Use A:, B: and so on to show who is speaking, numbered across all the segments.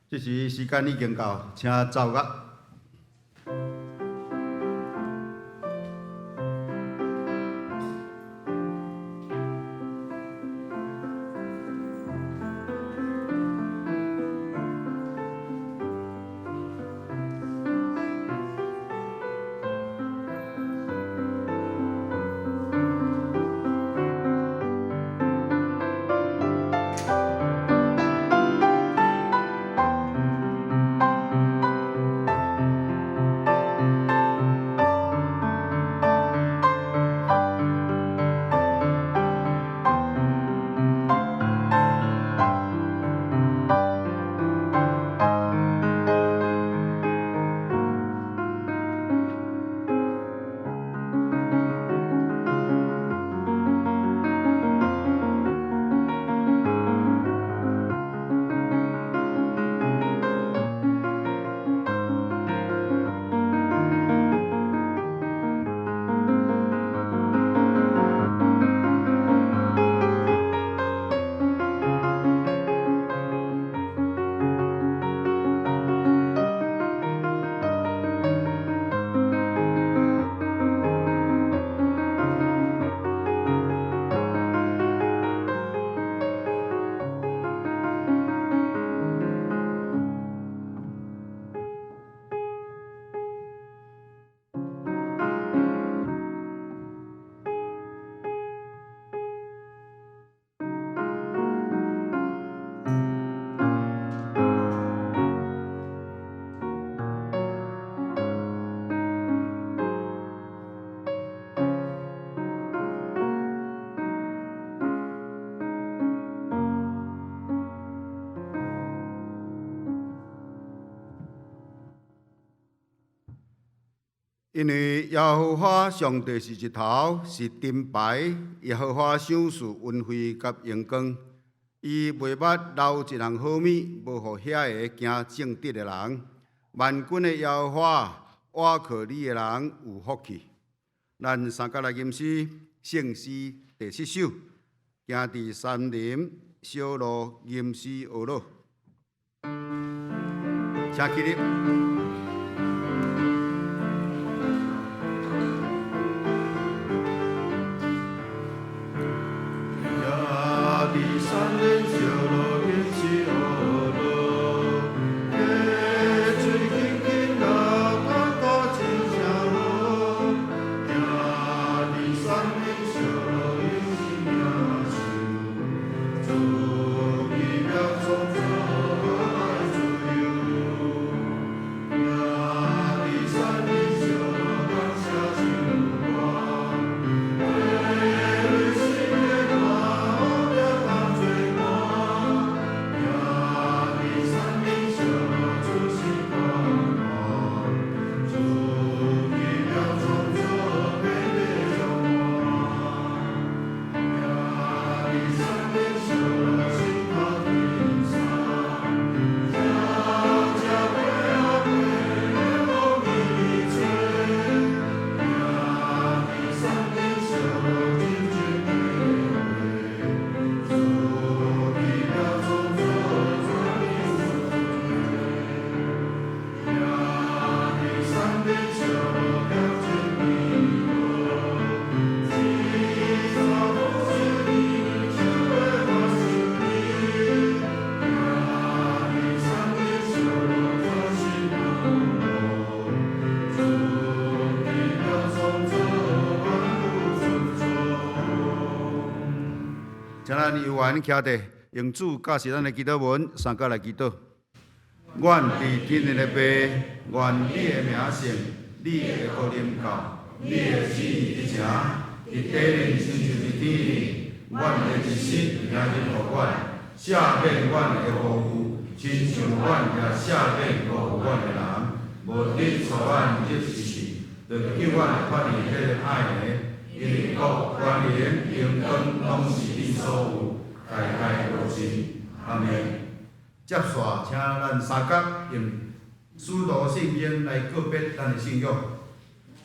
A: 這時時間已經到，請奏樂。因為耶和華上帝是日頭，是盾牌。耶和華賞賜恩惠佮榮光。伊袂捌留一項好物，無予遐个行正直的人。萬軍的耶和華，倚靠你的人有福氣。咱三甲來吟詩，聖詩第七首，行佇山林小路吟詩學樂。請起立。行佇山林小路吟詩學樂，溪水輕輕流，感覺真正好。行佇山林小路吟詩領受，主奇妙創造愛自由。行佇山林小路感謝唱歌，溪水的歌，學著同做伴。行佇山林小路主是光華，主奇妙創造美麗充滿。行佇山林小路心頭輕鬆，車車飛啊飛，冷風微微吹。行佇山林小路真情體會，主奇妙創造全有智慧。行佇山林小路恬靜美好，一首好旋律，唱袂完心裡。行佇山林小路全心享樂，主奇妙創造萬有出眾。請咱有緣徛佇，用主教示咱的祈禱文，三甲來祈禱。阮佇天頂的父，願你的名聖，你的國臨到，你的旨意執行，佇地面親像佇天頂。阮的一食今日予阮，赦免阮的辜負，親像阮也赦免辜負阮的人。毋得帶阮入試試，著救阮會脫離彼个歹的。因為國、權能、榮光，攏是你所有，代代無盡。阿們。接紲，請咱三甲用使徒信經來告別咱的信仰。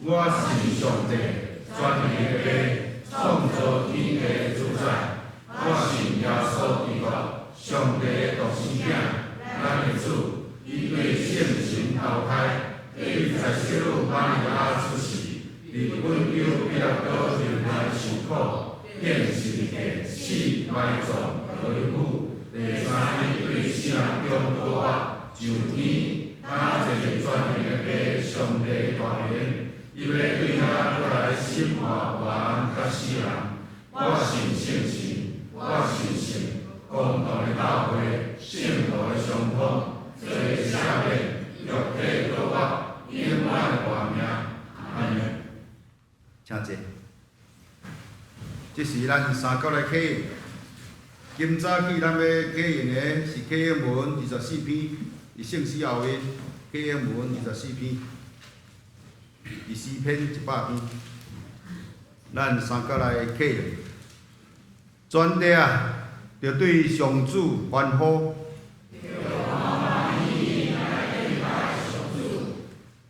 A: 我信上帝，全能的父，創造天地的主宰。我信耶穌基督，上帝的獨生囝，咱的主。聖徒的傷痛，罪的赦免，肉體的復活，永遠的活命。阿們。請坐。這是咱三角來啟應。今早起咱欲啟應的是啟應文24篇，佇聖詩後面，啟應文二十四篇，佇詩篇100篇。咱三角來啟應。全地啊，著對上主歡呼，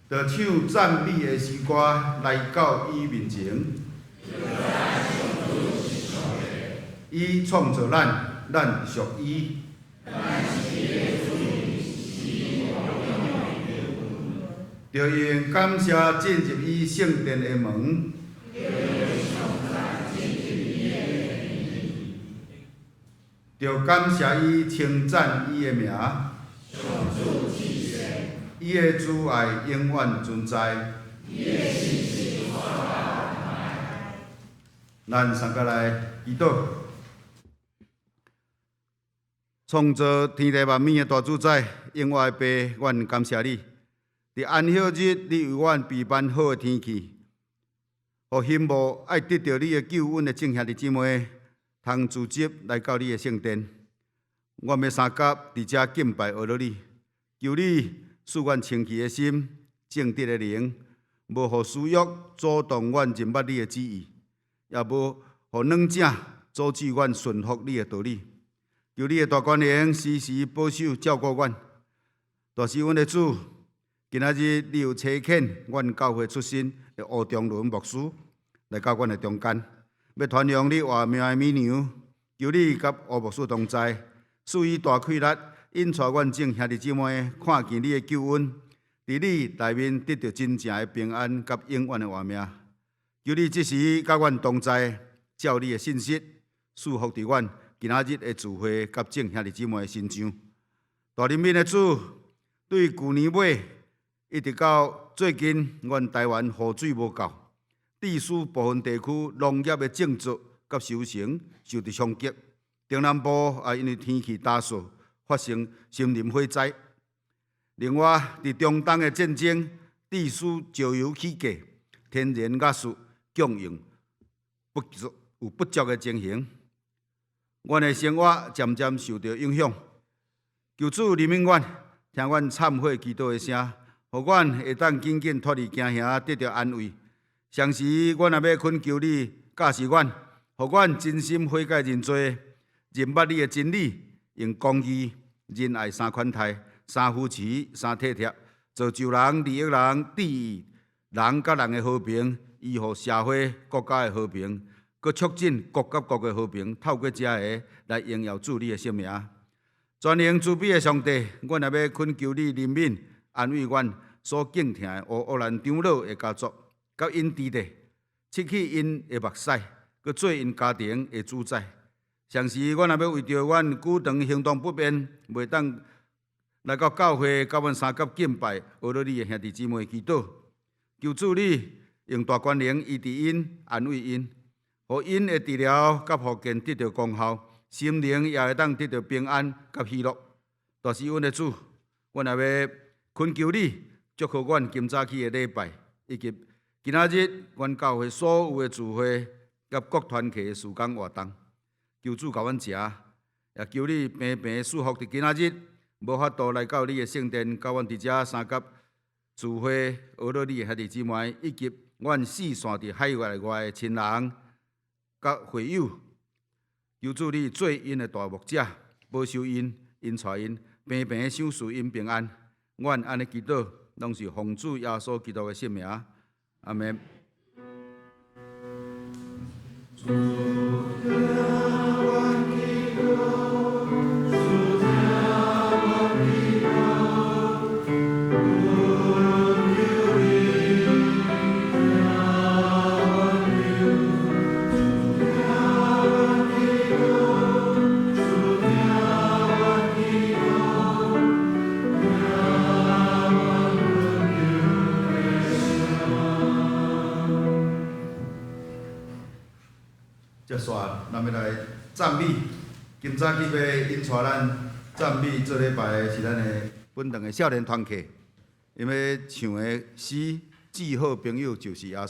A: 著唱讚美的詩歌來到伊面前。伊創造咱，咱屬伊。著用感謝進入伊聖殿的門。著感謝伊，稱讚伊的名。伊的慈愛永遠存在。咱三個來祈禱。創造天地萬物的大主宰，永活的父，阮感謝你。佇安息日，你為阮備辦好的天氣，予欣慕愛得著你的救恩的眾兄弟姊妹，通聚集來到你的聖殿。阮欲相佮佇遮敬拜阿羅你，求你賜阮清氣的心、正直的靈，無予私欲阻擋阮認捌你的旨意，也無予軟正阻止阮順服你的道理。求你的大權能時時保守照顧阮。大師阮的主，今仔日你有差遣阮教會出身的吳中倫牧師來到阮的中間，欲傳揚你活命的美糧。求你佮吳牧師同在，賜予大氣力，引帶阮眾兄弟姊妹看見你的救恩，佇你內面得著真正的平安佮永遠的活命。求你這時佮阮同在，照你的信實賜福佇阮今仔日的聚會佮眾兄弟姊妹的身上。大憐憫的主，對舊年尾一直到最近，阮台灣雨水無夠，致使部分地區農業的種植佮收成受著衝擊。中南部也因為天氣乾燥，發生森林火災。另外，佇中東的戰爭，致使石油起價、天然瓦斯供應不足，有不足的情形。阮的生活漸漸受著影響。求主憐憫阮，聽阮懺悔祈禱的聲，予阮會當緊緊脫離驚嚇，得著安慰。同時，阮也欲懇求你教示阮，予阮真心悔改認罪，認捌你的真理，用公義、仁愛三款待、三扶持、三體貼，造就人、利益人、治癒人佮人的和平，維護社會、國家的和平，閣促進國佮國的和平，透過這个來榮耀主你的聖名。全能慈悲的上帝，阮也欲懇求你憐憫、安慰阮所敬疼的烏克蘭長老的家族，佮𪜶弟弟，拭去𪜶的目屎，閣做𪜶家庭的主宰。同時，阮也欲為著阮久長行動不便，袂當來到教會，佮阮相佮敬拜，阿羅你的兄弟姊妹祈禱，求主你用大權能醫治𪜶，安慰𪜶，予𪜶的治療佮復健得著功效，心靈也會當得著平安佮喜樂。大師阮的主，阮也欲懇求你祝福阮今早起的禮拜，以及今仔日阮教會所有的聚會佮各團契的事工活動。求主共阮食，也求你平平賜福佇今仔日無法度來到你的聖殿，佮阮佇遮相佮聚會，阿羅你的兄弟姊妹，以及阮四散佇海外外的親人佮會友。求主你做𪜶的大牧者，保守𪜶，引帶𪜶，平平賞賜𪜶平安。阮按呢祈禱，攏是奉主耶穌基督的聖名。阿們。主聽阮祈禱，主聽阮祈禱，懇求你聽阮求，主聽阮祈禱，主聽阮祈禱，聽阮懇求的聲。接續，咱欲來讚美。今早起欲引帶咱讚美這禮拜的是咱的本堂的少年團契，𪜶欲唱的詩《至好朋友就是耶穌》。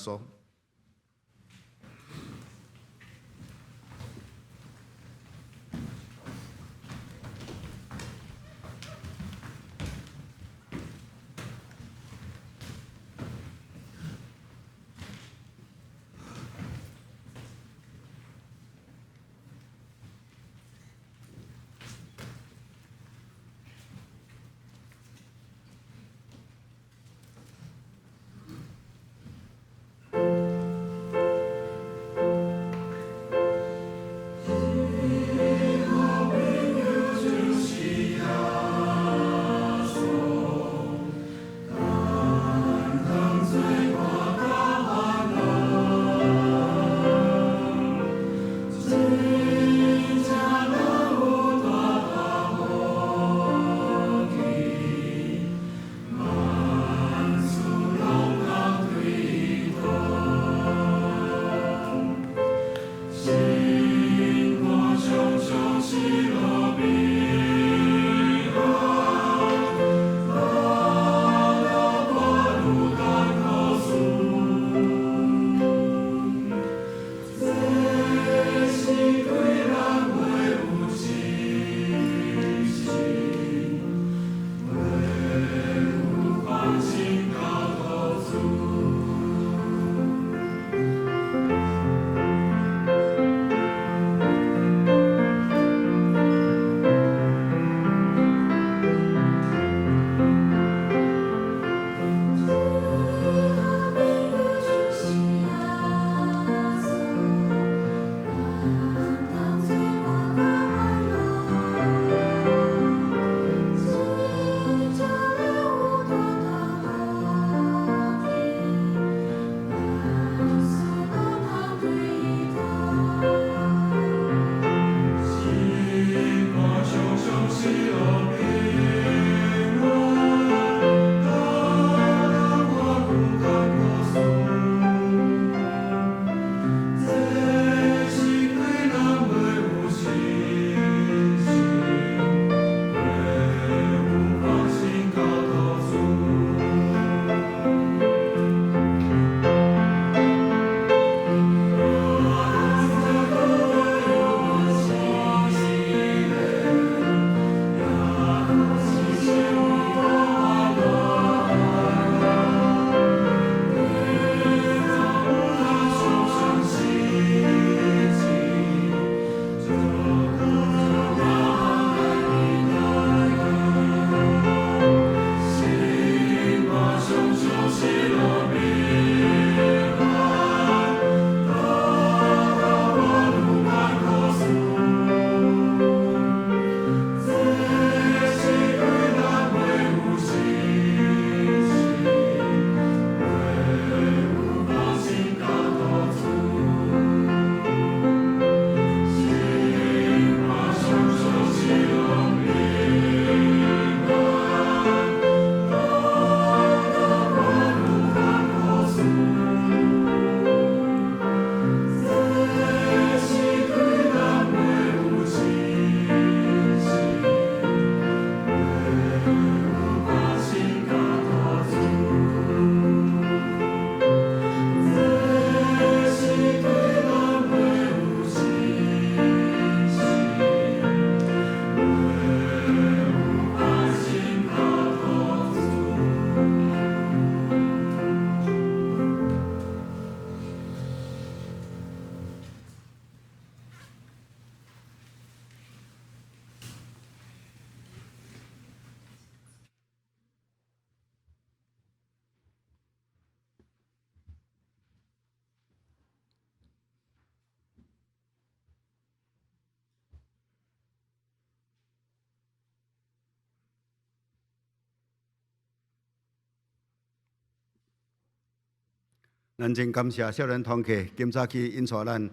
A: 咱真感謝少年團契今早起𪜶帶咱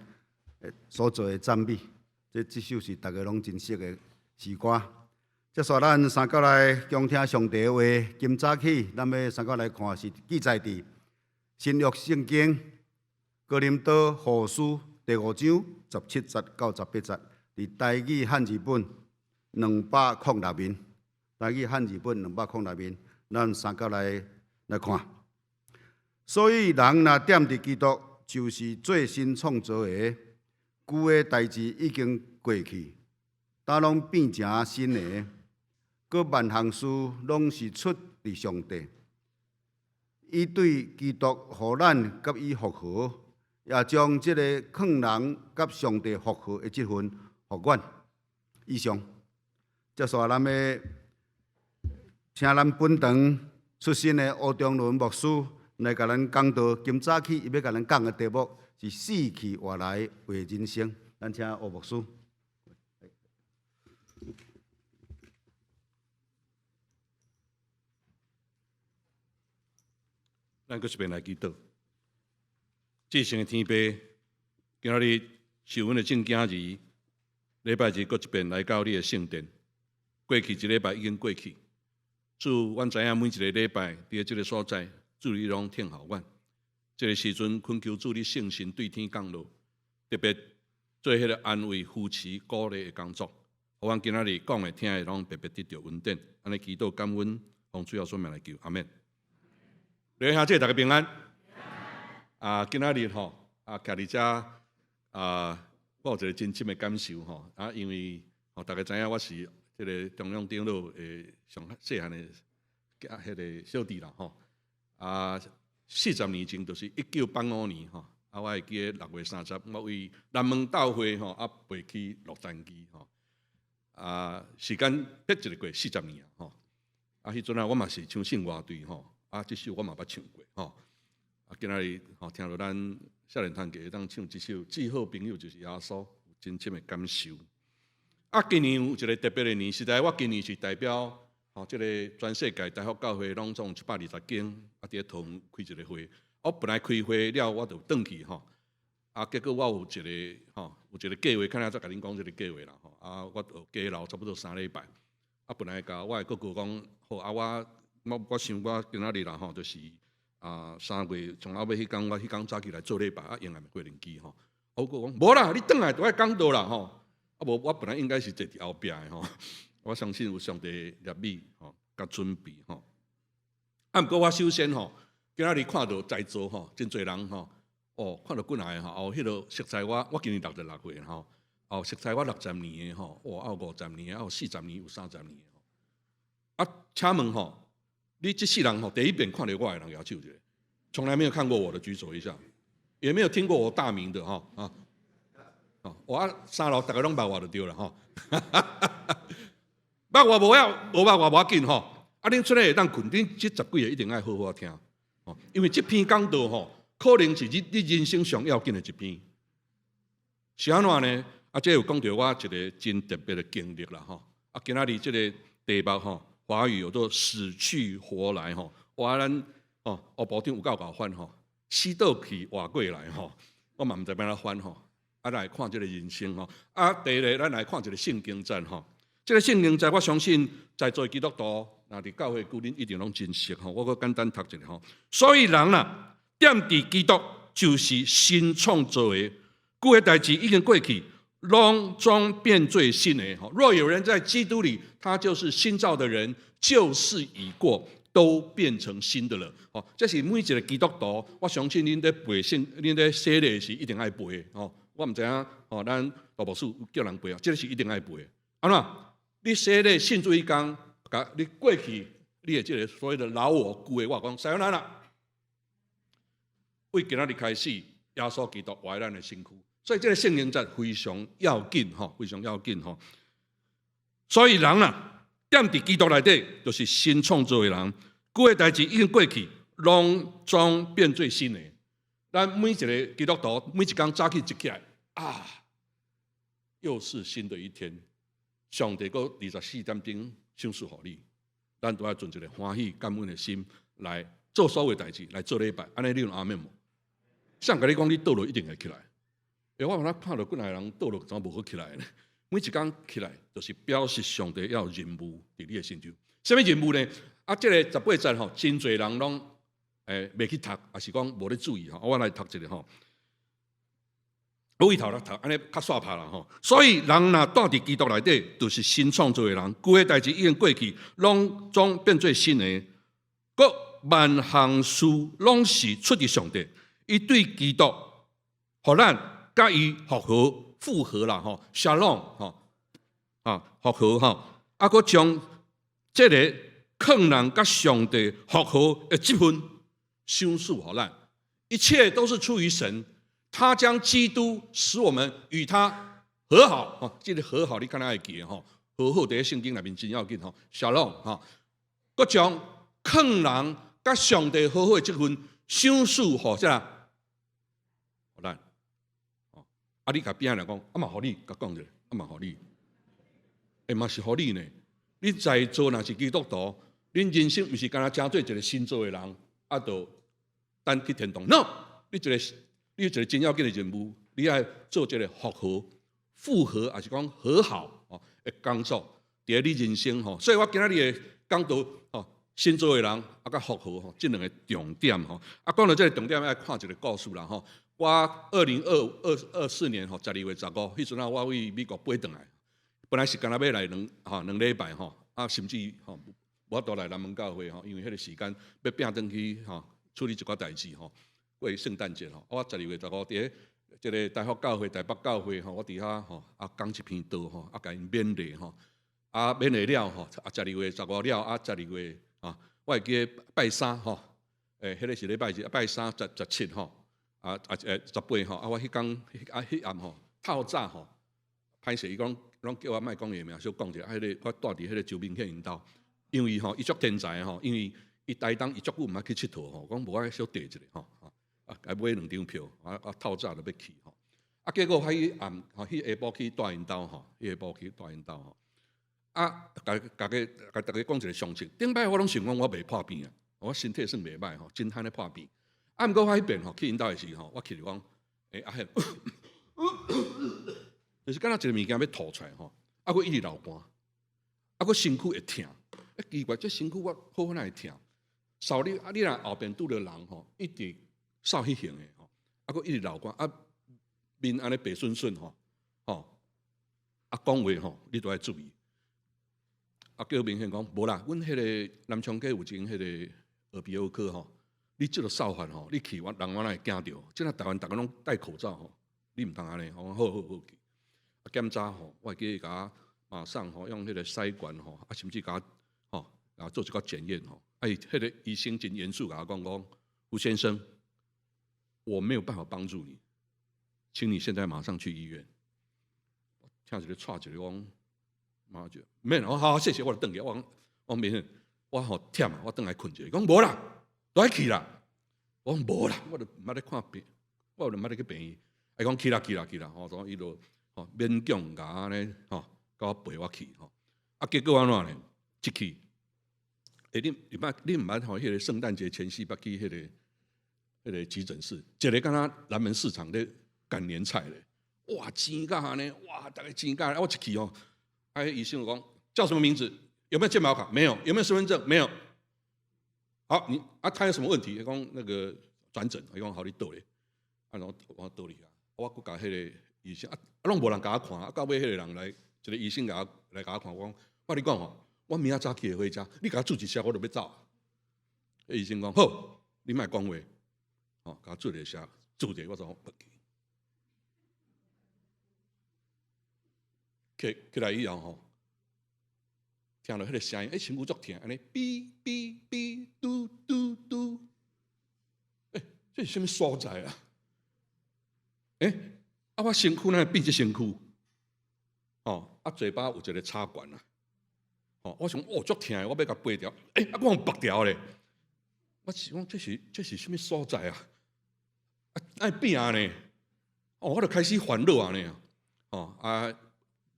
A: 所做的讚美，這首是大家攏真熟的詩歌。接續咱三角來恭聽上帝的話。今早起咱欲三角來看是記載佇新約聖經哥林多後書第五章17節到18節，佇台語漢字本206面，台語漢字本206面，咱三角來來看。所以人若踮佇基督，就是做新創造的，舊的代誌已經過去，焦攏變成新的。閣萬項事攏是出佇上帝，伊對基督予咱佮伊復和，也將這個勸人佮上帝復和的這份予阮。以上，接紲咱欲請咱本堂出身的吳中倫牧師來共咱講道。今早起伊欲共咱講的題目是死去活來話人生。咱請吳牧師。
B: 咱閣一遍來祈禱。至聖的天父，今仔日是阮的正囝兒，禮拜日閣一遍來到你的聖殿。過去一禮拜已經過去，主，阮知影每一个禮拜佇這个所在，主你攏聽候阮。這个時陣懇求主你聖神對天降落，特別做彼个安慰、扶持、鼓勵的工作，予阮今仔日講的、聽的攏白白得著恩典。按呢祈禱感恩，奉主耶穌名來求，阿們。各位兄弟，大家平安。啊，今仔日吼，啊，徛佇遮啊，我有一个真深的感受吼。啊，因為吼，大家知影我是這个中央長老的上細漢的彼个小弟啦吼。啊，40年前就是1985年吼，啊，我會記得6月30，我為南門教會吼啊飛去洛杉磯吼。啊，時間瞥一下過四十年啊吼。啊，彼陣啊，我嘛是唱聖歌隊吼。啊，這首我嘛捌唱過吼。啊，今仔日吼聽著咱少年團契會當唱這首《至好朋友就是耶穌》，有真深的感受。啊，今年有一个特別的年，實在我今年是代表吼，這个全世界大福教會攏總120間，啊，佇咧桃園開一个會。我本來開會了，我就轉去吼。啊，結果我有一个吼，有一个計劃，可能再共恁講這个計劃啦吼。啊，我就加留差不多3禮拜。啊，本來共我的哥哥講，好啊，我。我我想我今仔日啦吼，就是啊3月從後尾彼工，我彼工早起來做禮拜，啊用來過靈機吼。我閣講無啦，你轉來就愛講道啦吼。啊無，我本來應該是坐佇後壁的吼。我相信有上帝立意吼，佮準備吼。啊，毋過我首先吼，今仔日看著在座吼，真濟人吼，哦，看著幾若个吼，哦，彼个熟似我，我今年66歲吼，哦，熟似我60年的吼，哇，有50年的，有40年，有30年的吼。啊，請問吼，你這世人吼，第一遍看著我的人舉手一下，從來沒有看過我的舉手一下，也沒有聽過我大名的哈啊，我三樓大家攏捌我就對了哈，捌我無要，無捌我無要緊吼，啊，恁出來會當睏，恁這十幾个一定愛好好聽，因為這篇講道吼，可能是你你人生上要緊的一篇，是按怎呢？啊，這有講著我一个真特別的經歷啦吼，啊，今仔日這个題目吼。華語有做死去活來吼，哇！咱哦，吳部長有夠𠢕翻吼，死倒去活過來吼，我嘛毋知欲按怎翻吼。啊，來看這个人生吼。啊，第二个，咱來看一个聖經節吼。這个聖經節，我相信在座基督徒，若佇教會久，恁一定攏真熟吼。我閣簡單讀一下吼。所以人啊，踮佇基督就是新創造的，舊的代誌已經過去。攏總變做新的。若有人在基督裡，他就是新造的人，舊事已過，都變成新的了。哦，這是每一个基督徒，我相信恁咧背聖，恁咧洗禮時一定愛背的。哦，我毋知影哦，咱大牧師有叫人背啊，這个是一定愛背的。按怎？你洗禮信主彼工，共你過去你的這个所謂的老我舊的我講，さよなら。為今仔日開始，耶穌基督活佇咱的身軀。所以這个聖經節非常要緊吼，非常要緊吼。所以人啊，踮佇基督內底，就是新創造的人，舊的代誌已經過去，攏總變做新的。咱每一个基督徒，每一工早起一起來，啊，又是新的一天。上帝閣24點鐘賞賜予你，咱都愛存一个歡喜感恩的心來做所有代誌，來做禮拜。按呢你有阿們無？誰共你講，你倒落一定會起來。欸，我有看著幾若个人倒落，怎無好起來呢？每一工起來，就是表示上帝猶有任務佇你的身上。啥物任務呢？啊，這个18節吼，真濟人攏欸袂去讀，抑是講無咧注意吼。我來讀一下吼。對頭啦頭，按呢較煞拍啦吼。所以人若住佇基督內底，就是新創造的人，舊的代誌已經過去，攏總變做新的。閣萬項事攏是出自上帝，伊對基督，予咱佮伊復和復和啦吼，Shalom 吼啊復和吼，啊閣將這個勸人佮上帝復和的這份賞賜予咱，一切都是出於神。他將基督使我們與他和好，吼，這個和好你敢若會記得吼，和好佇聖經內面真要緊吼，Shalom 吼，閣將勸人佮上帝和好的這份賞賜予啥？予咱，啊，你共邊仔人講，啊嘛予你，共講者，啊嘛予你，欸嘛是予你呢。你在座若是基督徒，恁人生毋是干焦成做一個新造的人，啊，就等去天堂。No，你一個真要緊的任務，你愛做這個復和、復和，抑是講和好哦的工作，佇你人生吼。所以我今仔日會講到吼，新造的人啊，佮復和吼，這兩個重點吼。啊，講到這個重點，愛看一個故事啦吼。我2024年吼12月15，彼陣啊，我對美國飛轉來，本來是干焦欲來兩禮拜吼，啊，甚至吼無法度來南門教會吼，因為彼個時間欲拚轉去吼處理一寡代誌吼。過聖誕節吼，我12月15佇咧這個大福教會、台北教會吼，我佇遐吼啊講一篇道吼，啊共𪜶勉勵吼，啊勉勵了吼，啊十二月十五了，啊十二月啊，我會記得拜三吼，彼個是禮拜日，拜三十七吼，啊，十八吼，啊我彼工啊彼暗吼透早吼，歹勢伊講攏叫我莫講伊名，小講者，啊彼個我蹛佇彼個周明顯𪜶兜，因為吼伊足天才吼，因為伊台東伊足久毋捌去𨑨迌吼，講無我小綴一下吼。啊，共買兩張票，啊啊透早就欲去吼，啊結果彼暗吼，彼下晡去蹛𪜶兜吼，彼下晡去蹛𪜶兜吼，啊，共逐家講一個常識，頂擺我攏想講我袂破病啊，我身體算袂歹吼，真罕咧破病。啊，毋過我彼遍吼去𪜶兜的時吼，我去就講，欸阿顯，就是敢若一個物件欲吐出來吼，啊，閣一直流汗，啊，閣身軀會疼，欸奇怪，這身軀我好好哪會疼？掃你啊，你若後邊拄著人吼，一直掃彼型的吼，啊，閣一直流汗，啊，面按呢白順順吼，吼，啊，講話吼，你都愛注意。啊，叫明顯講，無啦，阮彼個南昌街有一間彼個耳鼻喉科吼，你這個掃法吼，你去我人我哪會驚著？這下台灣逐家攏戴口罩吼，你毋通按呢，我講好好好去。啊，檢查吼，我會記得共我馬上吼用彼個篩管吼，啊，甚至共我吼啊做一個檢驗吼。啊，伊彼個醫生真嚴肅，共我講講，胡先生，我沒有辦法幫助你，請你現在馬上去醫院。聽一個掣一個講，馬就免，我好，謝謝，我就轉去，我講我免，我吼忝啊，我轉來睏一下，講無啦，都愛去啦。我講無啦，我都毋捌咧看病，我都毋捌咧去病院。伊講去啦去啦去啦，吼，所以伊就吼勉強共按呢吼，共我陪我去吼。啊，結果按怎呢？一去，欸，你毋捌吼？彼個聖誕節前夕捌去彼個急診室，一個敢若南門市場咧趕年菜咧，哇，擠甲按呢，哇，逐家擠甲，我一去哦，啊，醫生就講叫什麼名字？有沒有健保卡？沒有。有沒有身份證？沒有。好，你啊，他有什麼問題？伊講那個轉診，伊講好，你倒咧，啊，然後我倒去啊，我閣共彼個醫生啊，啊，攏無人共我看，啊，到尾彼個人來，一個醫生共我來共我看，我講，我共你講吼，我明仔早起的火車，你共我注一下，我就欲走。醫生講好，你莫講話，吼，共我注一下，注一下，我就欲去。起起來以後吼，聽著彼個聲音，欸，身軀足疼，按呢嗶嗶嗶，嘟嘟嘟，欸，這是啥物所在啊？欸，啊，我身軀哪會變這身軀？哦，啊，嘴巴有一個插管啊，哦，我想哦，足疼的，我欲共拔掉，欸，啊，我予拔掉咧。我是講這是啥物所在啊？啊，愛變按呢？哦，我就開始煩惱按呢。哦，啊，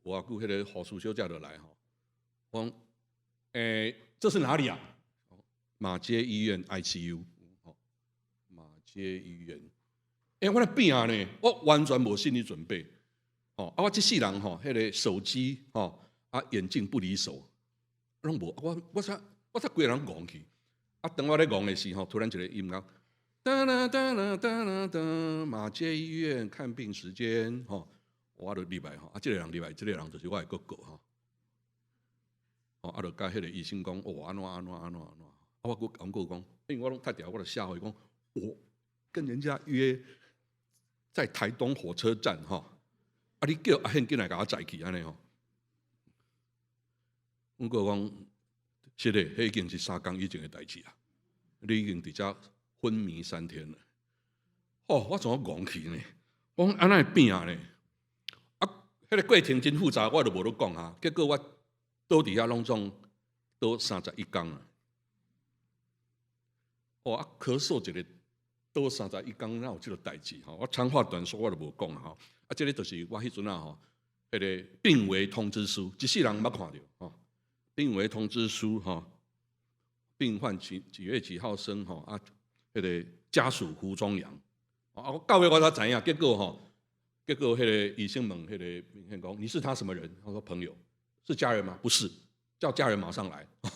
B: 無偌久，彼個護士小姐就來吼，講，欸，這是哪裡啊？馬偕醫院 ICU。哦，馬偕醫院。欸，我咧變按呢，我完全無心理準備。哦，啊，我這世人吼，彼個手機吼，啊，眼鏡不離手，攏無。我才規個人戇去。啊，當我咧戇的時候，突然一個音樂，噔啦噔啦噔啦噔，馬偕醫院看病時間，吼，我就入來吼，啊，這個人入來，這個人就是我的哥哥吼，哦，啊，就佮彼個醫生講，哦，按怎按怎按怎按怎，啊，我閣講過講，因為我攏踢掉，我就寫予伊講，我跟人家約在台東火車站，吼，啊，你叫阿憲緊來共我載去按呢吼，阮哥講，是的，彼已經是3工以前的代誌啊，你已經佇遮昏迷3天了。哦，我怎麼戇去呢？我講按怎會變呢？啊，彼個過程真複雜，我就無咧講啊。結果我倒佇遐攏總倒31工啊。哦，啊，咳嗽一個倒三十一工，哪有這個代誌吼？我長話短說，我就無講啊吼。啊，這個就是我彼陣啊吼，彼個病危通知書，一世人毋捌看著吼。病危通知書吼，病患幾幾月幾號生吼啊？彼個家屬胡忠陽，啊，我到尾我才知影，結果吼，結果彼個醫生問彼個醫生講，你是他什麼人？他說朋友，是家人嗎？不是，叫家人馬上來。叫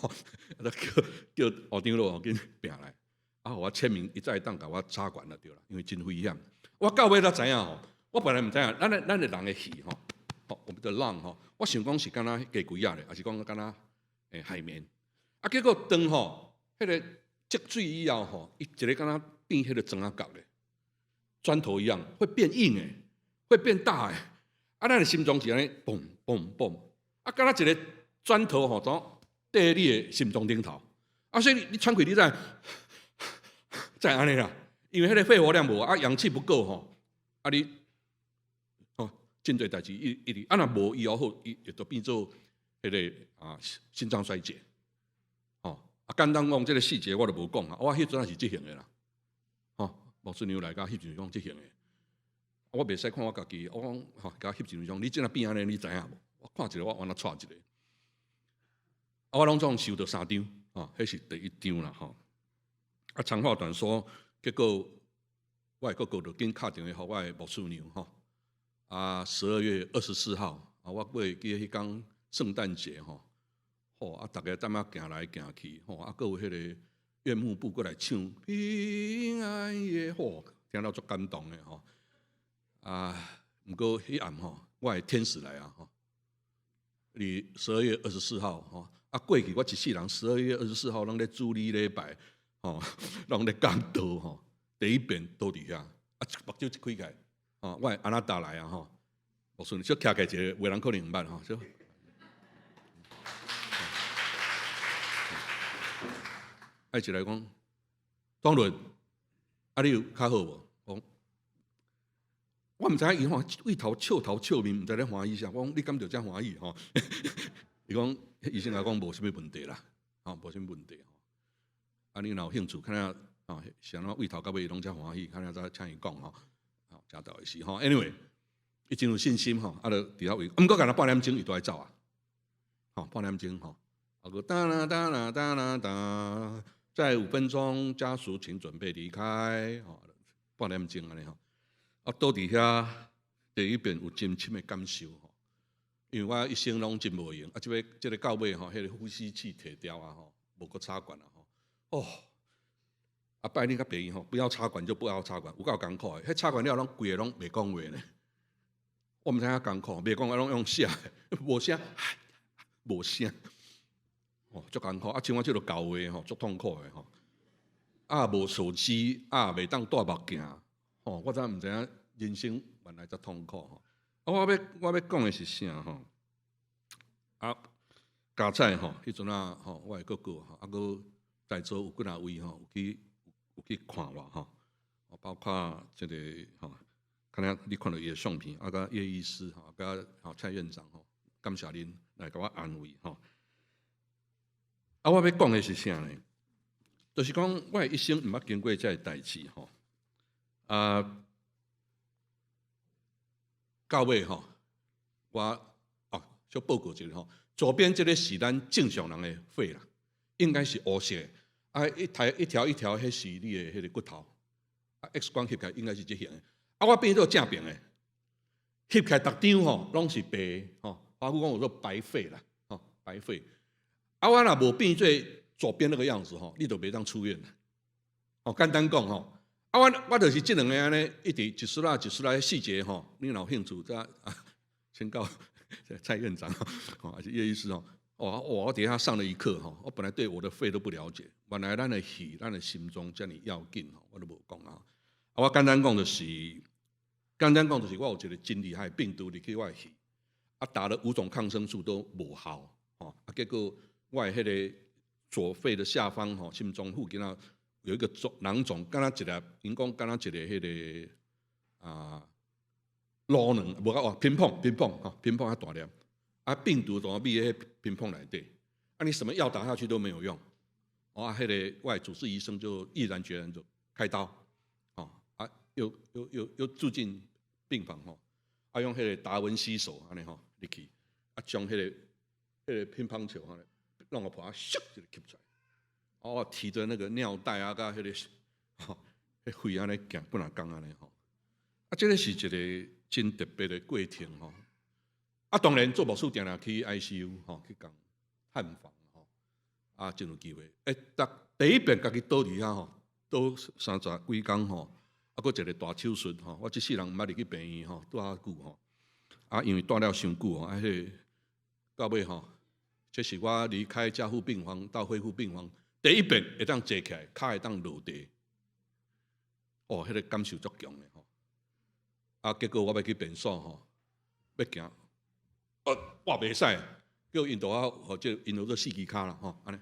B: 叫學長老緊拚來，啊，予我簽名，伊才會當共我插管就對啦，因為真危險。我到尾才知影吼，我本來毋知影，咱的人的肺吼，吼，我們的 lung 吼，我想講是敢若雞胿仔咧，抑是講敢若海綿，啊，結果當吼，彼個積水以後吼，伊一个敢若變彼個磚仔角咧，磚頭一樣會變硬誒，會變大誒。啊，咱的心臟是按呢嘣嘣嘣，啊，敢若一個磚頭吼，怎綴你的心臟頂頭？啊，所以你喘氣你才才按呢啦，因為彼個肺活量無啊，氧氣不夠吼，啊你哦，真濟代誌一一直啊，若無醫好，伊會就變做彼個啊心臟衰竭。哦，啊，簡單講，這個細節我就無講啊。我彼陣是這型的啦，吼，牧師娘來共翕一張這型的，我袂使看我家己，我講吼，共翕一張，你這若變按呢，你知影無？我看一個，我按怎掣一个。啊，我攏總收著三張，吼，彼是第一張啦，吼。啊，長話短說，結果我的哥哥就緊敲電話予我的牧師娘，吼。啊，12月24號，啊，我會記彼工聖誕節，吼。吼啊！逐家踮遐行來行去，吼啊，閣有彼個院牧部過來唱平安夜，吼，聽了足感動的吼。啊，毋過彼暗吼，我的天使來啊！吼，佇12月24號吼，啊過去我一世人十二月二十四號攏咧主日禮拜，吼，攏咧講道吼，第一遍倒佇遐，啊，目睭一開開，吼，我的阿納達來啊！吼，牧師，小徛起來一個，有的人可能毋捌吼，小。啊，一來講，當倫，啊，你有較好無？講，我毋知影伊吼，對頭笑頭笑面，毋知咧歡喜啥。我講你敢著遮歡喜吼？伊講醫生共我講無啥物問題啦，吼，無啥物問題。啊，你若有興趣，看下啊，是按怎對頭到尾攏遮歡喜，看下再請伊講吼，吼，誠逗的事吼。Anyway，伊真有信心吼，啊，就佇遐位，毋過干焦半點鐘伊就愛走啊，吼，半點鐘吼，啊，閣噠啦噠啦噠啦噠。再5分鐘，家屬請準備離開。吼，半點鐘按呢吼。啊，倒佇遐第一遍有真深的感受吼，因為我一生攏真無閒，啊，這擺這个到尾吼，彼個呼吸器提掉啊吼，無閣插管啊吼。哦，啊，拜你較便宜吼，不要插管就不要插管，有夠艱苦的。彼插管了攏規个攏袂講話呢。我毋知影艱苦，袂講話攏用寫，無聲，無聲。哦，足艱苦啊！像我這個舊話吼，足痛苦的吼。啊，無手機，啊，袂當戴目鏡，吼，我真毋知影人生原來遮痛苦吼。啊，我欲講的是啥吼？啊，加菜吼，彼陣啊吼，我的哥哥吼，啊，閣在座有幾若位吼，有去看我吼，包括這个吼，敢若你看著伊的相片，啊，佮葉醫師吼，佮吼蔡院長吼，感謝恁來共我安慰吼。啊，我欲講的是啥呢？就是講我的一生毋捌經過這个代誌吼。啊，到尾吼，我哦，小報告一下吼，左邊這个是咱正常人的肺啦，應該是烏色的，啊，一台一條一條，彼是你的彼个骨頭。啊，X 光翕起來應該是這型的。啊，我變做正爿的，翕起來逐張吼攏是白的吼。阿母講我說白肺啦，吼白肺。啊，我若無變做左邊那個樣子吼，你就袂當出院啦。哦，簡單講吼，啊，我就是這兩个按呢，一直一絲仔一絲仔細節吼，你若有興趣，再請教蔡院長吼，還是葉醫師吼。哇哇！我佇遐上了一課吼，我本來對我的肺都不了解，原來咱的肺、咱的心臟遮爾要緊吼，我都無講啊。啊，我簡單講就是，簡單講就是我有一個真厲害病毒入去我的肺，啊，打了五種抗生素都無效，吼，啊，結果我的彼个左肺的下方吼，心臟附近啊有一個腫囊腫，敢若一粒，𪜶講敢若一个彼个啊滷卵，無哦，乒乓乒乓吼，乒乓較大粒。啊，病毒怎麼變喺乒乓內底？啊，你什麼藥打下去都沒有用。哦，彼个我主治醫生就毅然決然就開刀，哦，啊，又住進病房吼，啊，用彼个達文西手按呢吼入去，啊，將彼個乒乓球吼弄個破啊，咻就吸出來。哦，提著那個尿袋啊，佮彼个吼，彼肺按呢行幾若工按呢吼。啊，這个是一個真特別的過程吼。啊，當然做牧師定定去 ICU 吼，去共探訪吼，啊，真有機會。欸，第一遍家己倒佇遐吼，倒三十幾工吼，啊，閣一個大手術吼，我這世人毋捌入去病院吼，蹛遐久吼，啊，因為蹛了傷久吼，啊，彼個到尾吼，這是我離開加護病房到恢復病房第一遍會當坐起來，跤會當落地，哦，彼個感受足強的吼。啊，結果我欲去便所吼，欲行。我袂使，叫𪜶導我，或者𪜶導做四支跤啦，吼，按呢。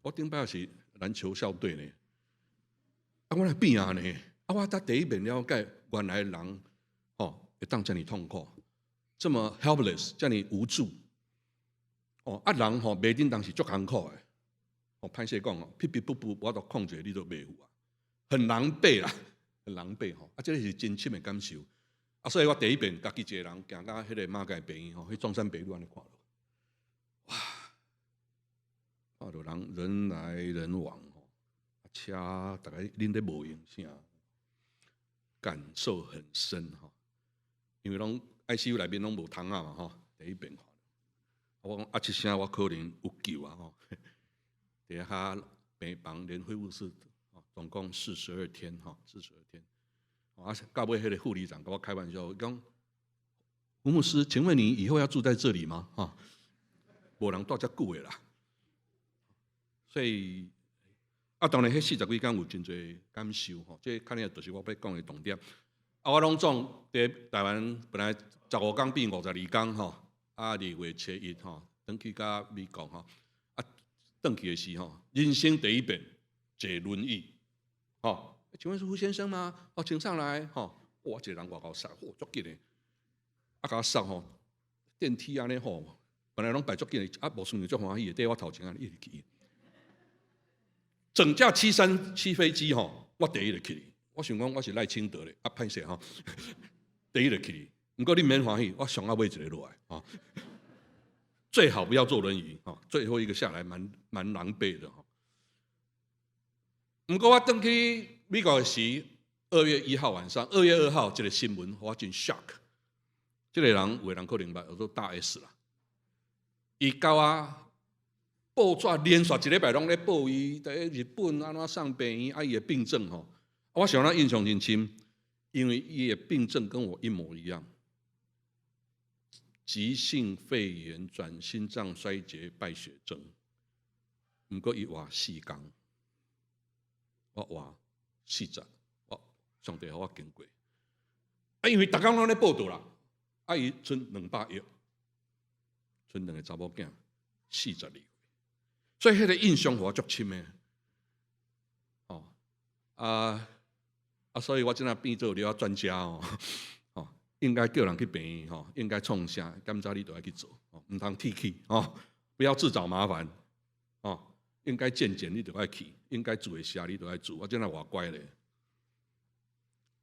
B: 我頂擺是籃球校隊呢，啊，我來變啊呢，啊，我才第一遍了解，原來人吼會當遮爾痛苦，這麼 helpless，遮爾無助。哦，啊人吼袂叮當是足艱苦的，哦，歹勢講哦，皮皮布布，我都控制你都袂赴啊，很狼狽啦，很狼狽吼，啊，這个是真深的感受。啊，所以我第一遍家己一个人行到彼个馬偕病院吼，去中山北路按呢看著，哇，看著人人來人往吼，車逐个恁咧無閒啥，感受很深吼，因為攏 ICU 內面攏無窗仔嘛吼，第一遍看，我講啊，這聲我可能有救啊吼，佇遐病房連恢復室，總共42天吼，四十二天。啊，到尾彼个護理長共我開玩笑，講胡牧師，請問你以後要住在這裡嗎？哈，無人蹛遮久的啦。所以啊，當然，彼四十幾工有真濟感受吼，這可能就是我欲講的重點。啊，我攏總佇台灣本來15工變52工吼，啊，2月初1吼，轉去到美國吼，啊，轉去的時吼，人生第一遍坐輪椅，吼。請問是胡先生嗎？哦，請上來。吼，哇，這個人外𠢕殺，哇，足緊的，啊，共我殺吼，電梯按呢吼，本來攏排足緊的，啊，無算足歡喜的，佇我頭前按呢一直去。整架737飛機吼，我第一個去。我想講我是賴清德咧，啊，歹勢吼，第一個去。毋過你免歡喜，我上仔尾一个落來，吼。最好不要坐輪椅，吼，最後一個下來蠻狼狽的吼。毋過我轉去美國的時，2月1號晚上，2月2號這個新聞我真 shock。這個人有的人可能捌，叫做大 S 啦。伊共我報紙連續一禮拜攏咧報伊佇日本按怎送病院，啊伊的病症吼，我想咱印象真深，因為伊的病症跟我一模一樣，急性肺炎轉心臟衰竭敗血症。毋過伊活4工，我活40，我上帝予我經過。啊，因為逐工攏咧報導啦，啊，伊賰200億，賰兩个查某囝，42歲，所以彼个印象予我足深的。哦，啊啊，所以我這下變做了專家哦，哦，應該叫人去病院吼，應該創啥檢查你都愛去做，哦，毋通鐵齒哦，不要自找麻煩，哦，應該健檢你就愛去，應該注的射你就愛注，我這下偌乖咧。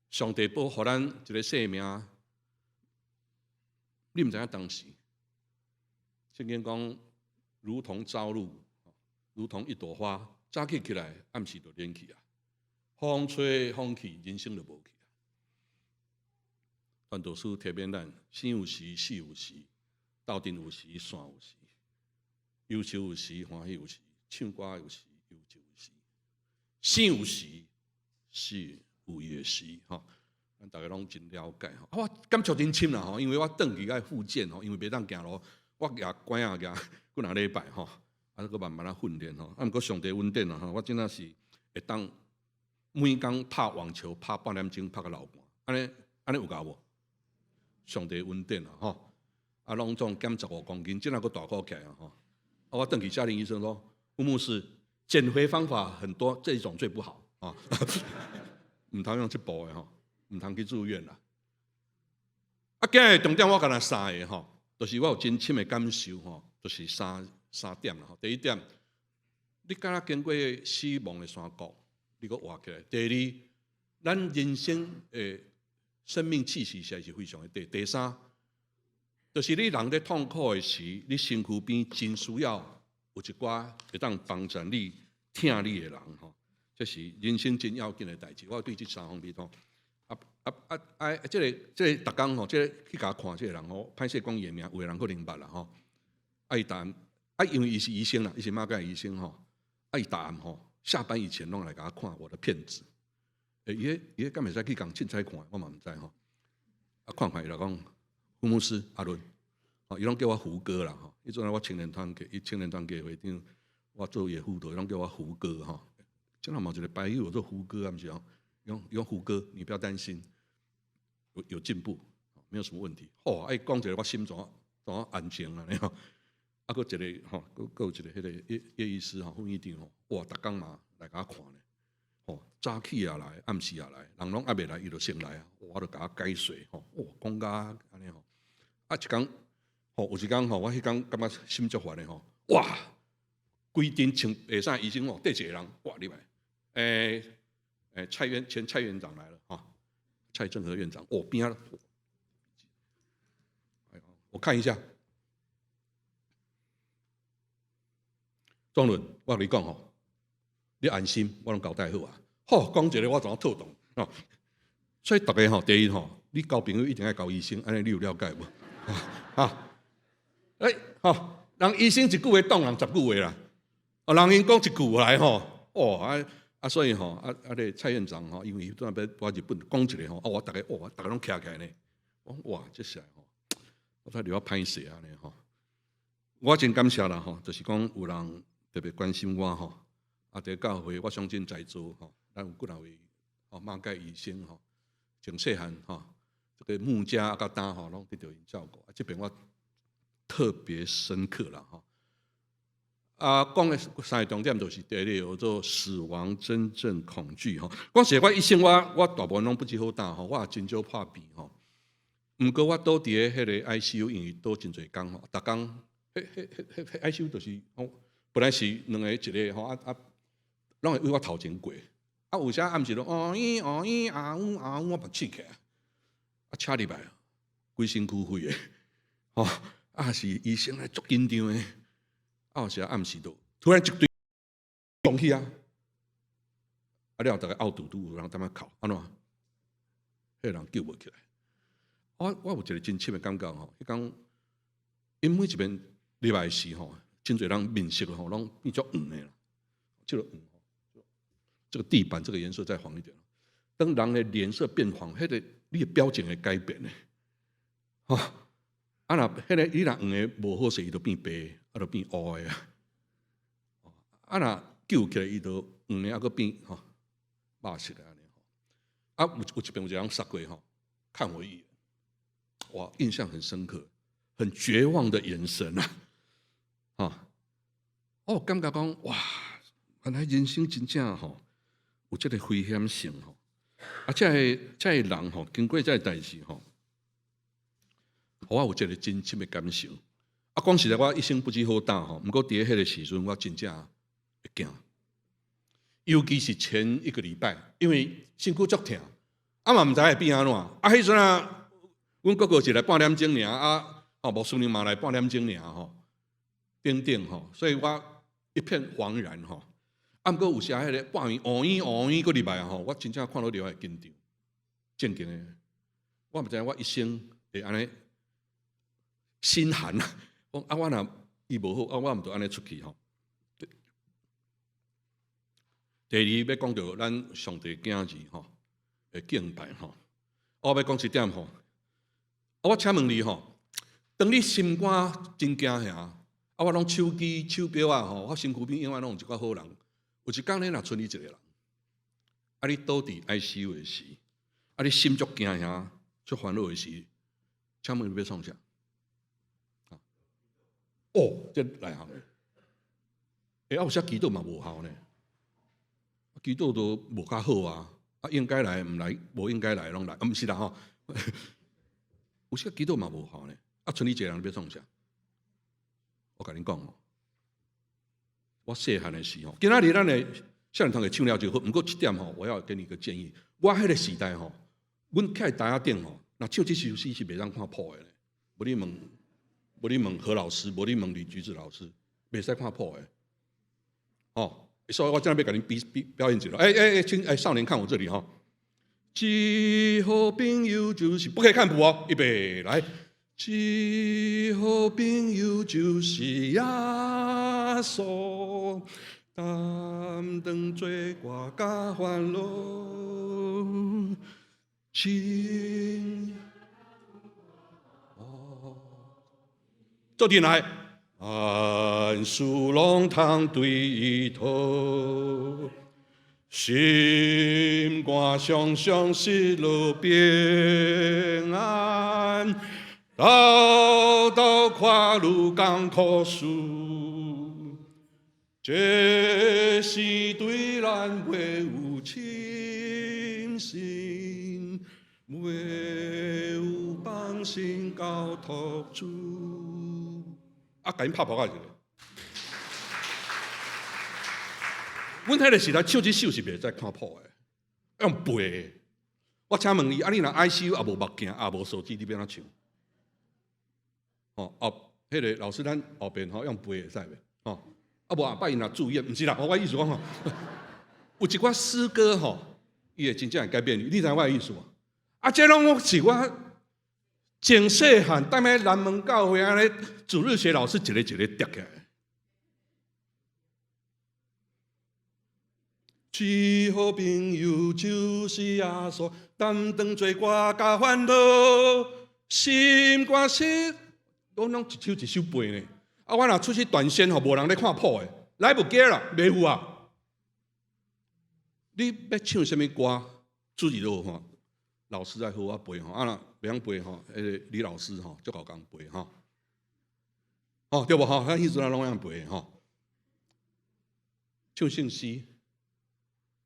B: 上帝保予咱一个生命，你毋知影當時，聖經講如同朝露，如同一朵花，早起起來，暗時就蔫去啊。風吹風去，人生就無去啊。傳道書提勉咱：生有時，死有時；鬥陣有時，散有時；憂愁有時，歡喜有時；唱歌有時，憂愁有時。生有時，死有伊的時，吼。咱逐家攏真了解吼。啊，我感觸真深啦吼，因為我轉去愛復健吼，因為袂當行路，我舉拐仔舉幾若禮拜吼，啊，閣慢慢仔訓練吼。啊，毋過上帝恩典啦吼，我真正是會當每工拍網球拍半點鐘，拍甲流汗，按呢按呢有夠無？上帝恩典啦吼，啊，攏總減15公斤，這若閣大箍起來啊吼。啊，我轉去家庭醫生說，胡牧師，減肥方法很多，這一種最不好啊，毋通用這步的吼，毋通去住院啦。啊，今日重點我干焦三個吼，就是我有真深的感受吼，就是三點啦吼。第一點，你敢若經過死亡的山谷，你閣活起來。第二，咱人生的生命氣息實在是非常的短。第三，就是你人咧痛苦的時，你身軀邊真需要有一寡會當幫助你、疼你的人吼。這是人生真要緊的代誌。我對這三方面吼，啊啊啊啊！這個逐工吼，這個去共看這個人吼，歹勢講伊的名，有的人可能捌啦吼。啊，伊逐暗啊，因為伊是醫生啦，伊是馬偕醫生吼。啊，伊逐暗吼，下班以前攏來共我看我的片子。欸，伊彼敢會使去共凊彩看，我嘛毋知吼。啊，看看伊就講，胡牧師阿倫，吼，伊攏叫我胡哥啦吼。彼陣我青年團契，伊青年團契會長，我做伊的輔導，伊攏叫我胡哥吼。這若嘛有一個朋友做胡哥啊，毋是哦？伊講胡哥，你不要擔心，有進步，沒有什麼問題。吼，啊，伊講一個我心怎怎安靜啊？你吼，啊，閣一個吼，閣有一個彼個葉葉醫師吼，副院長吼，哇，逐工嘛來共我看呢。吼，早起也來，暗時也來，人攏猶未來，伊就先來啊。我就共我解說吼，哇，講甲按呢吼。啊，一工吼，有一工吼，我彼工感覺心足煩的吼，哇，規陣穿白衫醫生吼，綴一個人，哇，入來，欸欸，前蔡院長來了哈，蔡正和院長，哦，邊仔，我看一下，莊倫，我共你講吼，你安心，我攏交代好啊。好，講一個我怎透動哦。所以逐家吼，第一吼，你交朋友一定愛交醫生，按呢你有了解無？啊，欸，吼，人醫生一句話擋人十句話啦。哦，人𪜶講一句來吼，哦啊啊，所以吼，啊啊，個蔡院長吼，因為伊拄仔欲我日本講一個吼，啊，我逐家哇，逐家攏徛起來呢。我講哇，這是吼，我睇著我歹勢按呢吼。我真感謝啦吼，就是講有人特別關心我吼。啊，佇教會我相信在座吼，咱有幾若位吼馬偕醫生吼，從細漢吼，這個牧家甲擔吼，攏得著𪜶照顧。啊，這邊我特別深刻啦吼。啊，講的三個重點就是第一個叫做死亡真正恐懼吼。講實話，我一生我大部分攏不知好膽吼，我也真少破病吼。毋過我倒佇咧彼個 ICU，因為倒真濟工吼，逐工，彼彼彼彼彼 ICU 就是吼，本來是兩個一個吼，啊啊，攏會為我頭前過。啊，有時暗時攏哦咦哦咦啊嗚啊嗚，我嘛醒起來，啊，請入來，規身軀血的，吼，啊是醫生來足緊張的。啊，有時暗時就突然一堆動起啊，啊了後逐家嘔嘟嘟，有人踮遐哭，按怎？彼個人救無起來。我有一個真深的感覺吼，彼工𪜶每一遍入來時吼，真濟人面色吼攏變做黃的啦，這個黃，這個地板這個顏色再黃一點。當人的臉色變黃，彼個你的表情會改變的，吼。啊若彼個你若黃的無好勢，伊就變白，啊就變烏的啊。啊若救起來，伊就黃的，啊閣變吼肉色的按呢吼。啊有一遍有一個人殺過吼，看我一眼，哇，印象很深刻，很絕望的眼神啊，哈，哦，感覺講哇，原來人生真正吼有這個危險性吼，啊，這个這个人吼，經過這個代誌吼，我有一個真深的感受。啊，講實在，我一生不知好膽吼，毋過佇彼個時陣，我真正會驚。尤其是前一個禮拜，因為身軀足疼，啊嘛毋知會變按怎。啊，彼陣啊，阮哥哥是來半點鐘爾，啊，哦，牧師娘嘛來半點鐘爾吼，等等吼，所以我一片惶然吼。啊，毋過有時彼個半暝哦咦哦咦閣入來吼，我真正看到了會緊張，正經的。我毋知影我一生會按呢心寒啊！講啊，我若伊無好，啊，我毋著按呢出去吼。第二欲講著咱上帝囝兒吼的敬拜吼，我欲講一點吼，我請問你吼，當你心肝真驚嚇，啊，我攏手機手錶仔吼，我身軀邊永遠攏有一寡好人。有一工你若賰你一個人，啊，你倒佇 ICU 的時，啊，你心足驚嚇、足煩惱的時，請問你欲創啥？哦，這內行的，欸，啊，有時祈禱嘛無效呢，祈禱都無較好啊，啊，應該來毋來，無應該來攏來，啊，毋是啦吼，有時祈禱嘛無效呢，啊，賰你一個人欲創啥？我共恁講哦，我細漢的時候，今仔日咱的少年團會唱了就好，毋過這點吼，我要給你一個建議。我彼個時代吼，阮徛台仔頂吼，若唱這首詩是袂當看譜的，無你問，無你問何老師，無你問李菊子老師，袂使看譜的。哦，所以我這欲共恁比比表演一下。欸欸欸，請欸少年看我這裡吼，這好朋友就是不可以看譜哦，預備來。這好朋友就是耶穌，擔當罪過佮煩惱，親，哦，做陣來，萬事攏通對伊討，心肝常常失落平安。沓沓看愈艱苦事，這是對咱袂有深信，袂有放心交託主。啊，共𪜶拍噗仔一下。阮彼个時代唱這首是袂使看譜的，用背的。我請問你，啊，你若 ICU 也無目鏡，也無手機，你欲按怎唱？哦，哦，彼個老師，咱後邊吼用背會使袂？吼，啊無後擺伊若住院，毋是啦，我意思講吼，有一寡詩歌吼，伊會真正會改變你，你知影我的意思無？啊，這攏是我從細漢踮咧南門教會按呢，主日學老師一個一個疊起來。這好朋友就是耶穌，擔當罪過佮煩惱，心肝失。攏攏一首一首背呢。啊，我若出去斷線吼，無人咧看譜的，來不及啦，袂赴啊。你欲唱啥物歌，注意落吼，老師愛好好背吼。啊，若袂曉背吼，彼個李老師吼，足夠共背吼。哦，對無吼？咱彼陣攏曉背吼。唱聖詩，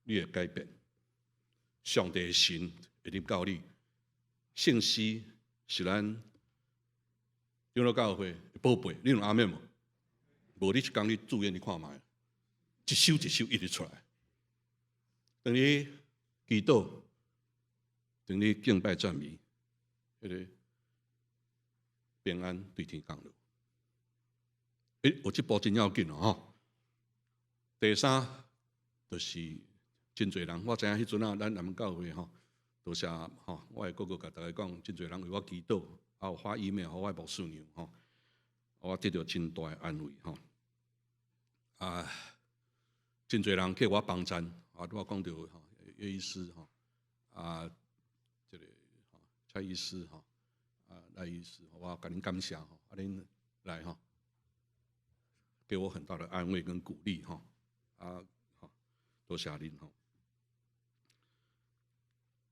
B: 你會改變。上帝的神會臨到你。聖詩是咱長老教會的寶貝，你有阿們無？無你一工去住院，你看覓，一首一首一直出來。當你祈禱，當你敬拜讚美，彼個平安對天降落。欸，有這步真要緊哦，吼。第三，就是真濟人，我知影彼陣啊，咱南門教會吼，多謝吼，我會閣閣共大家講，真濟人為我祈禱，啊有發 email 予我的牧師娘吼，我得著真大的安慰吼。啊，真濟人叫我幫贊，啊，拄仔講著吼，葉醫師吼，啊，這個蔡醫師吼，啊賴醫師，我共恁感謝吼，啊恁來吼，給我很大的安慰跟鼓勵吼，啊，好，多謝恁吼。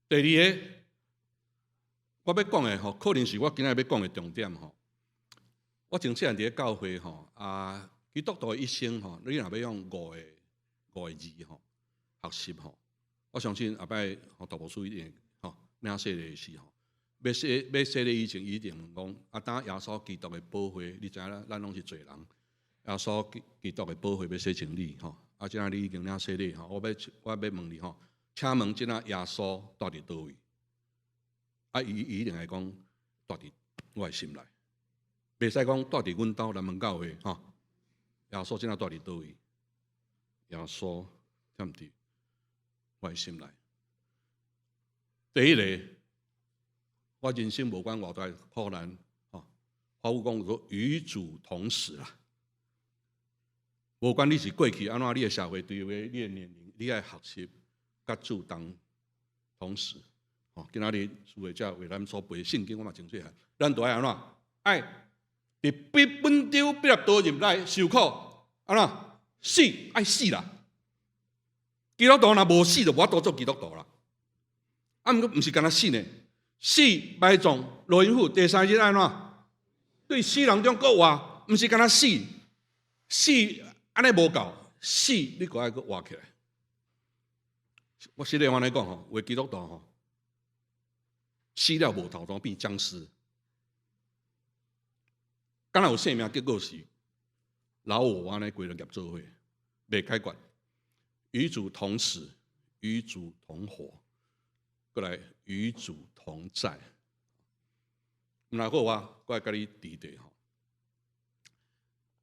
B: 第二個，我欲講的吼，可能是我今仔日欲講的重點吼。我從細漢佇咧教會吼，啊，基督徒的一生吼，你若欲用五個字吼，學習吼，我相信後擺吼大牧師一定吼領洗禮的時吼，欲洗欲洗禮以前，伊一定問講，啊，當耶穌基督的寶血，你知影咱攏是罪人，耶穌基督的寶血欲洗淨你吼，啊，這下你已經領洗禮吼，我欲問你吼，請問這下耶穌蹛佇佗位？啊，伊一定會講蹛佇我的心內，袂使講蹛佇阮兜南門教會吼。耶穌這下蹛佇佗位？耶穌踮佇我的心內。第一個，我人生無管偌大苦難，吼，我有講說與主同死啦。無管你是過去按怎，你的社會地位、你的年齡，你愛學習佮主當同時。吼，今仔日主會者為咱所背聖經，我嘛真細漢。咱都愛按怎？愛佇比本丟彼納多入來受苦，按怎？死愛死啦！基督徒若無死，就無法度做基督徒啦。啊，毋過毋是干焦死呢？死埋葬落陰府，第三日按怎？對死人中閣活，毋是干焦死，死按呢無夠，死你閣愛閣活起來。我實在話來講吼，有的基督徒吼，死了無頭路變殭屍，敢若有生命，結果是老我按呢規個業做伙，袂解決。與主同死，與主同活，閣來與主同在。若好我，我會佮你佇佇吼。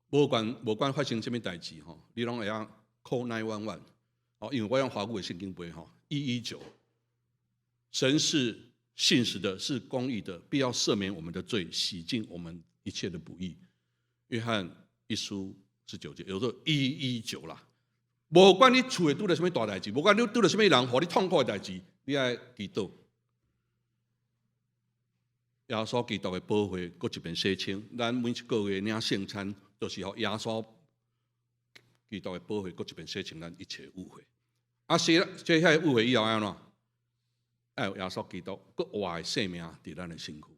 B: 無管發生啥物代誌吼，你攏會曉 call 911哦，因為我用華語的聖經背吼，119。神是信實的，是公義的，必要赦免我們的罪，洗淨我們一切的不義。約翰一書19節，有時候一一九啦。無管你厝內拄著啥物大代誌，無管你拄著啥物人，予你痛苦的代誌，你愛祈禱。耶穌基督的寶血，閣一遍洗清。咱每一個月領聖餐，就是予耶穌基督的寶血，閣一遍洗清咱一切污穢。啊，洗這遐污穢以後按怎？愛有耶穌基督閣活的生命佇咱的身軀。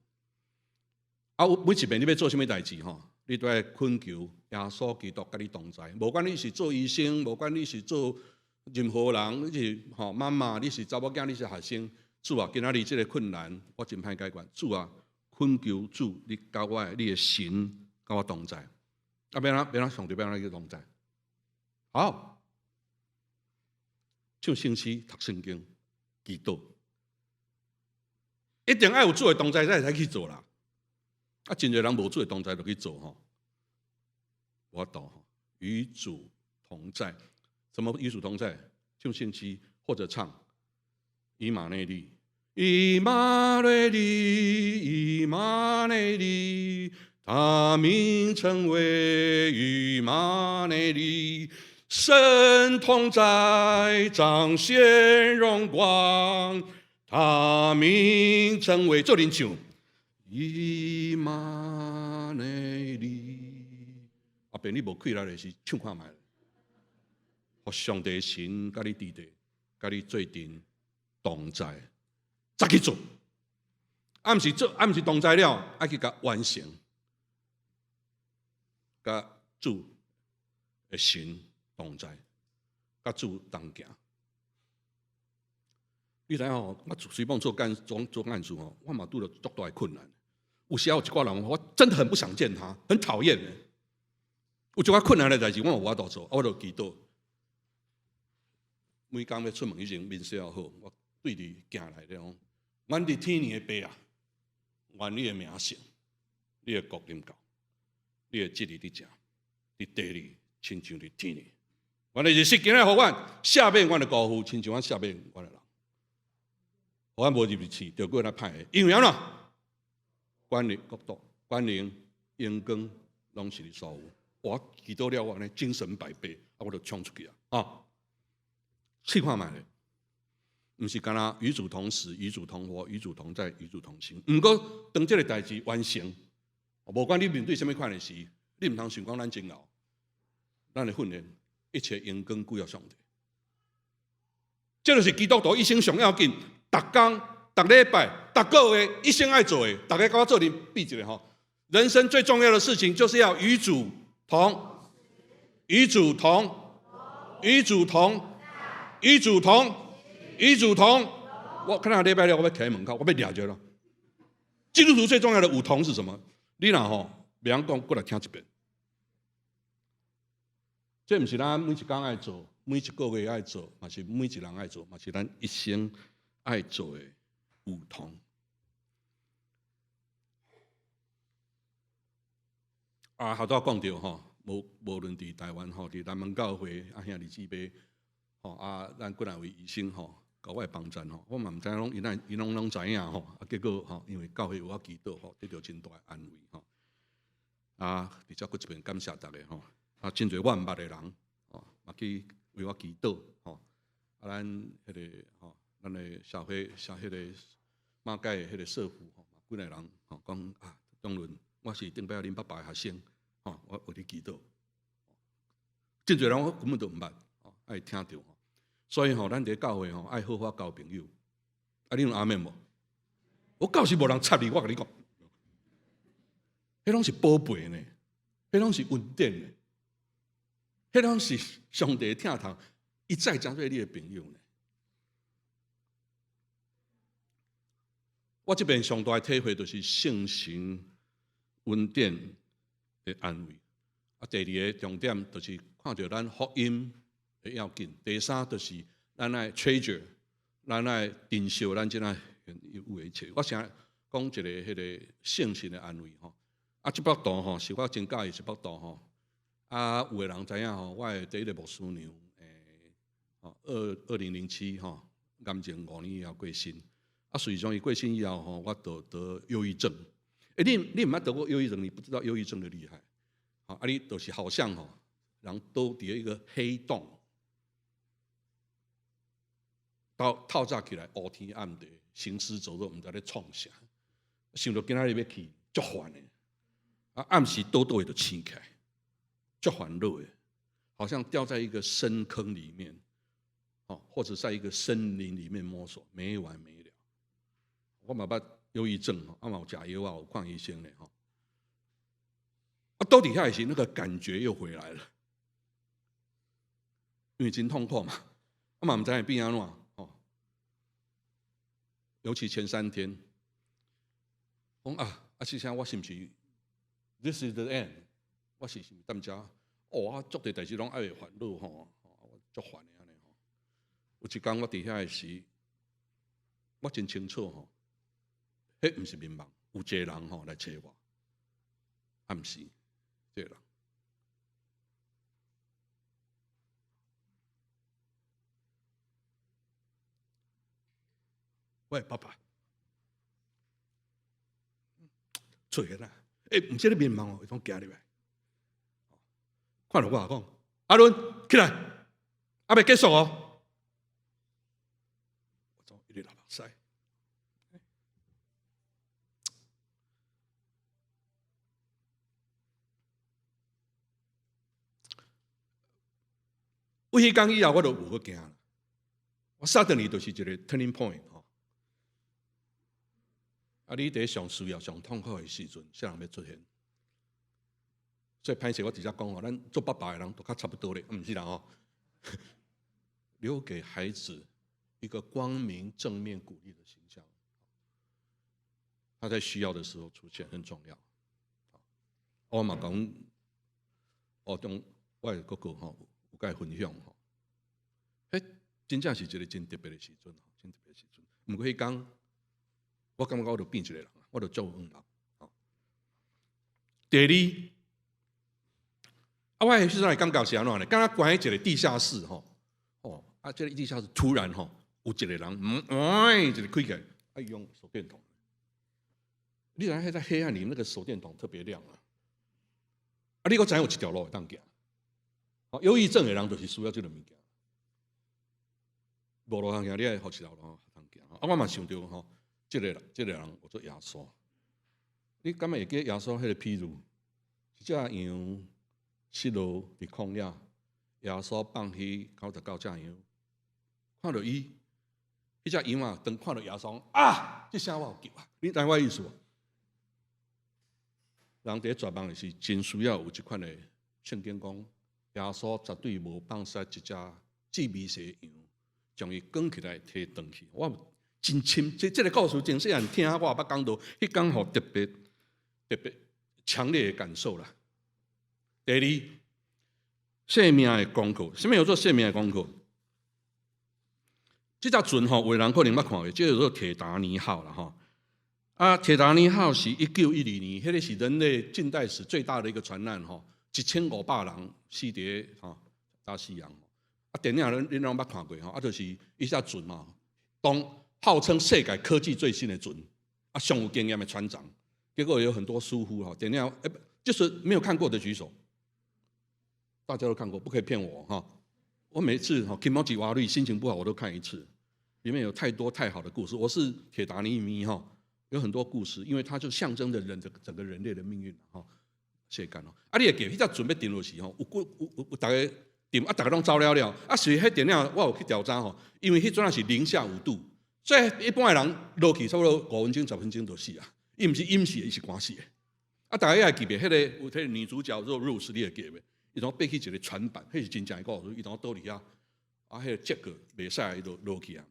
B: 啊，每一遍你欲做啥物代誌吼，你都愛懇求耶穌基督佮你同在。無管你是做醫生，無管你是做任何人，你是吼媽媽，你是查某囝，你是學生，主啊，今仔日這個困難我真歹解決。主啊，懇求主，你佮我的，你的神佮我同在。啊，欲按怎欲按怎上帝欲按怎去同在？好，唱聖詩、讀聖經、祈禱，一定愛有主的同在，才會使去做啦。啊，真濟人無主的同在就去做吼，無法度吼，與主同在，什麼與主同在？唱聖詩或者唱以馬內利，以馬內利，以馬內利，他名稱為以馬內利，神同在，彰顯榮光，他名稱為做恁唱。以馬內利，後邊你無氣力的時，唱看覓，予上帝神佮你佇佇，佮你做陣同在，再去做。啊，毋是做，啊，毋是同在了，愛去共完成，佮主的神同在，佮主同行。你知影吼？我隨便做幹事吼，我嘛拄著足大的困難。有時候有一寡人，我真的很不想見他，很討厭。有一寡困難的代誌，我無法度做，我就祈禱。每工欲出門以前，面洗好，我對佇鏡內咧講：阮佇天父的爸啊，願你的名聖，你的國臨到，你的旨意佇正，佇地裡親像佇天裡。阮的日食今仔予阮赦免阮的辜負，親像阮赦免阮的人。予阮無入去試，著過來歹的，因為按怎？權力、國度、權能、榮光，攏是你所有。我祈禱了，我按呢精神百倍，啊，我就衝出去啊！啊，試看覓咧，毋是干焦與主同死、與主同活、與主同在、與主同行。毋過當這個代誌完成，無管你面對啥物款的事，你毋通想講咱真𠢕，咱的訓練一切榮光歸予上帝。這就是基督徒一生上要緊，逐工、逐禮拜、逐個月一生愛做的，逐家佮我做陣比一下吼。人生最重要的事情就是要與主同，與主同，與主同，與主同，與主同。我看到禮拜六我欲徛佇門口，我欲掠著囉。基督徒最重要的五同是什麼？你若吼袂曉講，閣來聽一遍。這毋是咱每一工愛做，每一個月愛做，嘛是每一人愛做，嘛是咱一生愛做的五同。啊，頭拄仔講著吼，無論佇台灣吼，佇南門教會啊兄弟姊妹吼，啊，咱幾若位醫生吼，佮我的幫贊吼，我嘛毋知影攏𪜶𪜶攏知影吼，啊，結果吼，因為教會有我祈禱吼，得著真大的安慰吼。啊，佇遮閣一遍感謝逐家吼，啊，真濟我毋捌的人吼，嘛去為我祈禱吼。啊，咱彼个吼，咱的社會社彼個馬偕的彼個社父吼，幾个人吼講啊，當倫，我是頂擺恁爸爸的學生，吼，我為你祈禱。真濟人我根本都毋捌，吼，愛聽著吼。所以吼，咱佇教會吼，愛好好交朋友。啊，你有阿們無？我到時無人插你，我共你講，彼攏是寶貝呢，彼攏是恩典呢，彼攏是上帝疼痛，一再成做你的朋友呢。我這邊上大的體會就是聖神恩典的安慰。啊，第二個重點就是看著咱福音的要緊。第三就是咱愛 treasure，咱愛珍惜咱這仔有的一切。我先講一個彼個聖神的安慰吼。啊，這幅圖吼是我真佮意這幅圖吼。啊，有的人知影吼，我的第一個牧師娘，欸，2007吼，癌症5年以後過身。啊，隨從伊過身以後吼，我就得憂鬱症。欸，你毋捌得過憂鬱症，你不知道憂鬱症的厲害。啊，你就是好像吼，人都佇一個黑洞，到透早起來烏天暗地，行屍走肉，毋知咧創啥，想著今仔日欲去，足煩的。啊，暗時倒倒會就醒起來，足煩惱的，好像掉在一個深坑裡面，哦，或者在一個森林裡面摸索，沒完沒了。我嘛捌憂鬱症，啊嘛有食藥啊，有看醫生咧吼。啊，到底遐時那個感覺又回來了，因為真痛苦嘛，啊嘛毋知會變按怎吼。尤其前3天，講啊，啊，這聲我是毋是？This is the end，我是毋踮遮？哦，啊，足濟代誌攏愛煩惱吼，足煩的按呢吼。有一工我佇遐的時，我真清楚吼，彼毋是眠夢，有一個人吼來揣我，暗時，這個人。喂，爸爸，出現啦！欸，毋是咧眠夢哦，伊講行入來，看著我講，阿倫起來，猶未結束哦。我總一直流目屎。為彼工以後，我就無閣驚啦。我 suddenly 就是一個 turning point 吼。啊！你佇上需要、上痛苦的時陣，啥人欲出現？所以歹勢，我直接講吼，咱做爸爸的人都較差不多咧，毋是啦吼。留給孩子一個光明、正面、鼓勵的形象，他在需要的時候出現很重要。我嘛講，我中我的哥哥吼有共伊分享吼，彼真正是一個真特別的時陣，真特別的時陣。毋過彼工，我感覺我就變一個人，我就做人。第二，啊，我彼時陣的感覺是按怎呢？敢若關佇一個地下室吼，哦，啊，這個地下室突然吼有一個人，嗯，哎，一個開起來，啊，用手電筒。你知影在黑暗裡，那個手電筒特別亮啊！啊，你閣知影有一條路會當行。哦，憂鬱症的人就是需要這個物件。無路通行，你愛予一條路通行。啊，我嘛想著吼，這個人叫做耶穌。你敢會記得耶穌彼個譬喻？一隻羊失落佇曠野，耶穌放彼99隻羊，看著伊，彼隻羊啊，當看著耶穌啊，這聲我有救啊！你知影我意思無？人佇絕望的時，真需要有這款的聖經講，耶穌絕對無放捨一隻這迷失的羊，將伊扛起來提轉去。我真深，這個故事真細漢聽，我也捌講到，彼工予特別特別強烈的感受啦。第二，生命的功課，啥物叫做生命的功課？這隻船吼，有的人可能捌看過，這叫做鐵達尼號啦吼。啊，鐵達尼號是1912年，彼個是人類近代史最大的一個船難吼，1500人死佇吼大西洋。啊，電影恁攏捌看過吼，啊，就是彼隻船嘛，當號稱世界科技最新的船，啊，上有經驗的船長，結果有很多疏忽吼。電影欸，就是沒有看過的舉手，大家都看過，不可以騙我哈。我每次吼，気持ち悪い心情不好，我都看一次。裡面有太多太好的故事。我是鐵達尼迷哈，有很多故事，因為它就象徵着人的整個人類的命運哈。世間哦，啊，你會記彼隻船欲沉落時吼，有幾有有有逐家沉啊，逐家攏走了了。啊，是彼電影我有去調查吼，因為彼陣仔是零下5度，所以一般的人落去差不多5分鐘、10分鐘就死啊。伊毋是淹死的，伊是寒死的。啊，逐家會記袂？彼個有彼個女主角做 Rose，你會記袂？伊當爬去一個船板，彼是真正的故事。伊當倒佇遐，啊，彼個這個袂使，伊就落去啊。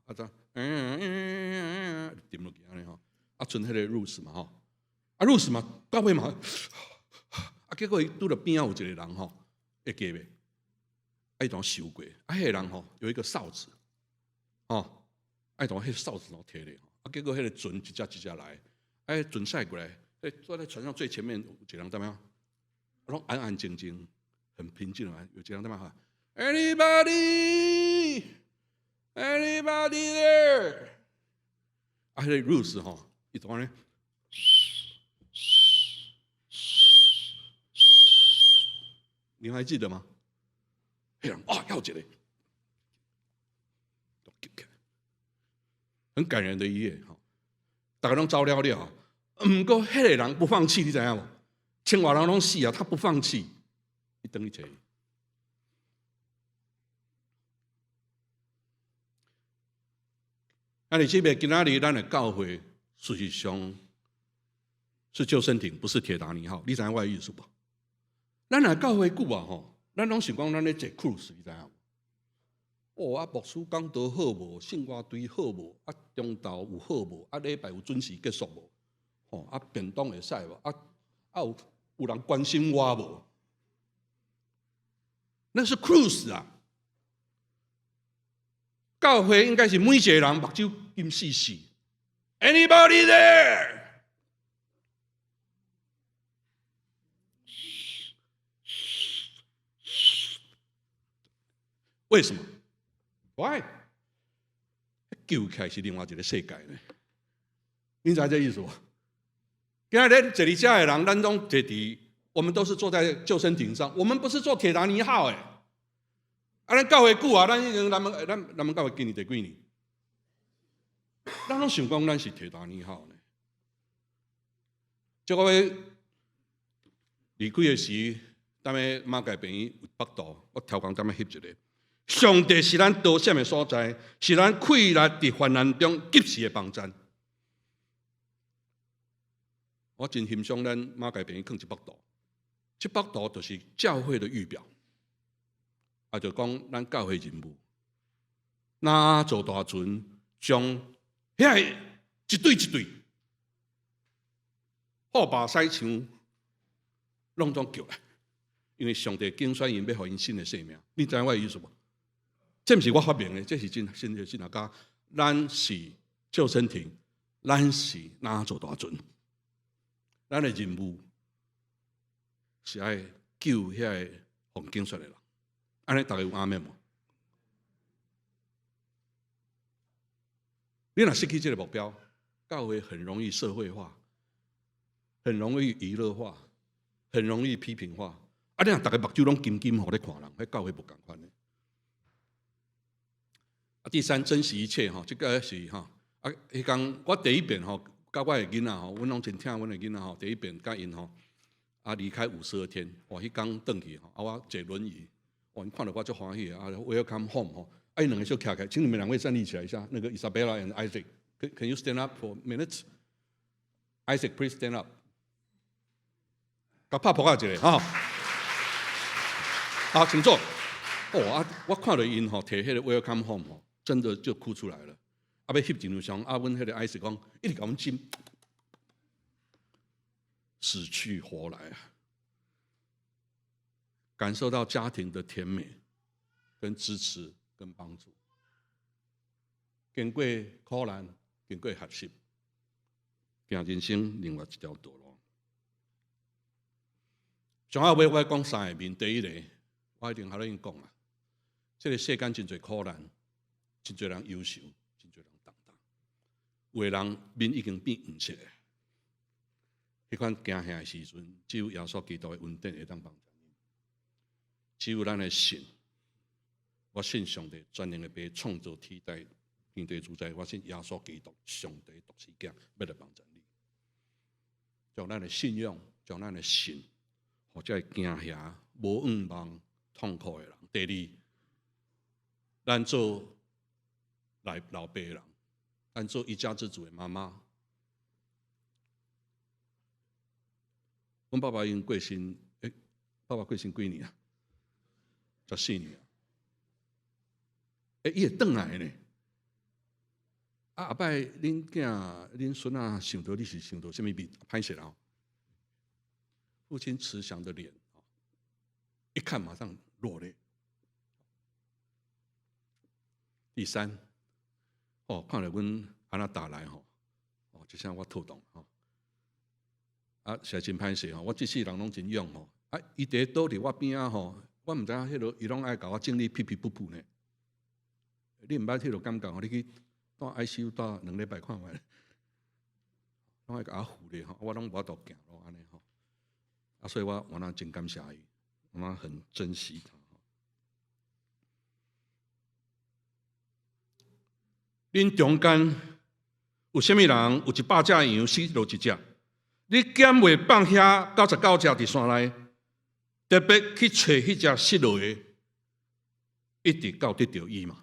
B: 啊，怎沉落去按呢吼？啊，賰彼個 Rose 嘛吼，啊 Rose 嘛，到尾嘛，啊，結果伊拄著邊仔有一個人吼，會記袂？啊，伊當受過，啊，彼個人吼有一個哨子，吼，啊，伊當彼個哨子攏提咧，啊，結果彼個船一隻一隻來，啊，船駛過來，坐在船上最前面有一個人怎麼樣？攏安安靜靜，很平靜啊。有一個人怎麼喊？Anybody? Anybody there? 啊，彼個 Rose 吼，伊怎呢？你還記得嗎？彼人哇，猶一个，很感人的一頁吼。逐家攏走了了，毋過彼個人不放棄，你知影無？千外人攏死啊，他不放棄，伊轉去揣。啊，你這邊今仔日咱的教會，事實上是救生艇，不是鐵達尼號。你知影我的意思無？咱若教會久啊吼，咱攏想講咱咧坐 cruise，你知影無？哦，啊，牧師講道好無？聖歌隊好無？啊，中晝有好無？啊，禮拜有準時結束無？吼，啊，便當會使無？啊啊有人關心我無？那是 cruise 啊！教會應該是每一個人目睭金細細。Anybody there？為什麼？Why？救起來是另外一個世界呢？你知這意思無？今仔日坐佇遮的人，咱攏坐佇，我們都是坐在救生艇上，我們不是坐鐵達尼號誒。啊，咱教會久啊，咱已經咱們咱咱們教會今年第幾年？咱攏想講咱是鐵達尼號呢。這個月離開的時，踮咧馬偕病院有腹圖，我超工踮咧翕一个。上帝是咱逃險的所在，是咱氣力佇患難中及時的幫贊。我真欣賞咱馬偕病院囥這幅圖，這幅圖就是教會的預表，啊，就講咱教會任務，若坐大船將遐一對一對好巴西像攏總叫來，因為上帝揀選𪜶欲予𪜶新的生命，你知影我的意思無？這毋是我發明的，這是真神的神學家。咱是救生艇，咱是若坐大船，咱的任務是愛救遐个予揀選的人。按呢，逐家有阿們無？你若失去這個目標，教會很容易社會化，很容易娛樂化，很容易批評化。啊，你若逐家目睭攏金金予咧看人，彼教會無仝款的。啊，第三，珍惜一切吼，這個是吼。啊，彼工我第一遍吼，佮我的囡仔吼，阮攏真疼阮的囡仔吼。第一遍佮𪜶吼，啊，離開52天，哇，彼工轉去吼，啊，我坐輪椅，哇，𪜶看著我足歡喜的啊，Welcome home 吼。啊，𪜶兩個小徛起來，請你們兩位站立起來一下。那個 Isabella and Isaac，Can you stand up for minutes？Isaac, please stand up。共拍噗仔一下，吼。好，請坐。哦啊，我看著𪜶吼，提彼個 Welcome home 吼，真的就哭出來了。啊，欲翕一張相，啊，阮彼個 Isaac 講，一直共阮親，死去活來啊！感受到家庭的甜美、跟支持、跟幫助。經過苦難，經過學習，行人生另外一條道路。上後尾我講三個面，第一个，我一定予恁講啊，這个世間真濟苦難，真濟人憂愁，真濟人動盪，有的人面已經變黃色的。彼款驚嚇的時陣，只有耶穌基督的恩典會當幫助你，只有咱的信，我信上帝全能的父，創造天地，天地主宰。我信耶穌基督，上帝獨生囝，欲來幫助你。將咱的信仰，將咱的信，予這个驚嚇、無向望、痛苦的人。第二，咱做來老爸的人，咱做一家之主的媽媽。阮爸爸已經過身，欸，爸爸過身幾年啊？14年啊。欸，伊會轉來呢。啊，後擺恁囝、恁孫仔想著你是想著啥物味？歹勢啦。父親慈祥的臉，一看馬上落淚。第三，哦，看著阮按怎打來吼，哦，這聲我觸動吼。啊，實在真歹勢吼，我這世人攏真勇吼。啊，伊佇咧倒佇我邊仔吼，我毋知影彼落伊攏愛共我整理屁屁噗噗呢。你毋捌彼落感覺吼？你去蹛 ICU 蹛2禮拜看覓，攏愛共我扶咧吼，我攏無法度行路按呢吼。啊，所以我我那真感謝伊，我很珍惜他。恁中間有啥物人有100隻羊失落一隻？你敢袂放遐99隻佇山內，特別去揣彼隻失落的，一直到得著伊嘛？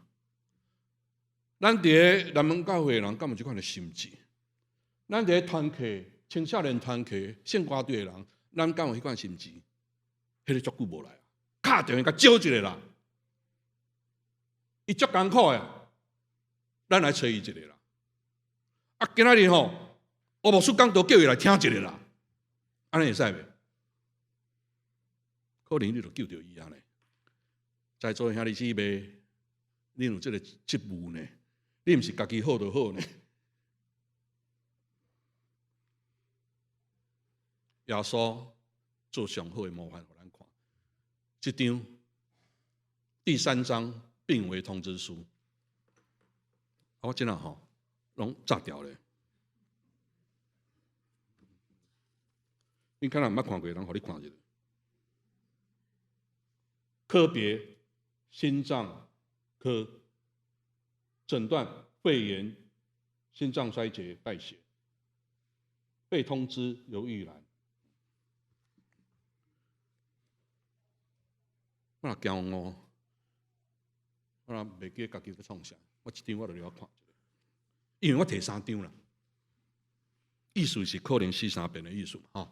B: 咱佇咧南門教會的人，敢有這款的心志？咱佇咧團契、青少年團契、聖歌隊的人，咱敢有彼款心志？彼个足久無來啊，敲電話共招一下啦，伊足艱苦的，咱來揣伊一下啦。啊，今仔日吼，我牧師講道叫伊來聽一下啦，按呢會使袂？可能你就救著伊啊呢。在座的兄弟姊妹，你有這个職務呢？你毋是家己好就好呢？耶穌做上好的模範，予咱看。這張第三張病危通知書，我這若吼攏炸掉咧。你可能毋捌看過，人予你看一下。科別心臟科診斷肺炎、心臟衰竭、敗血，被通知劉玉蘭。我若驚我，我若袂記得家己欲創啥，我一張我就入來看一下，因為我提三張啦。意思是可能死三遍的意思，吼。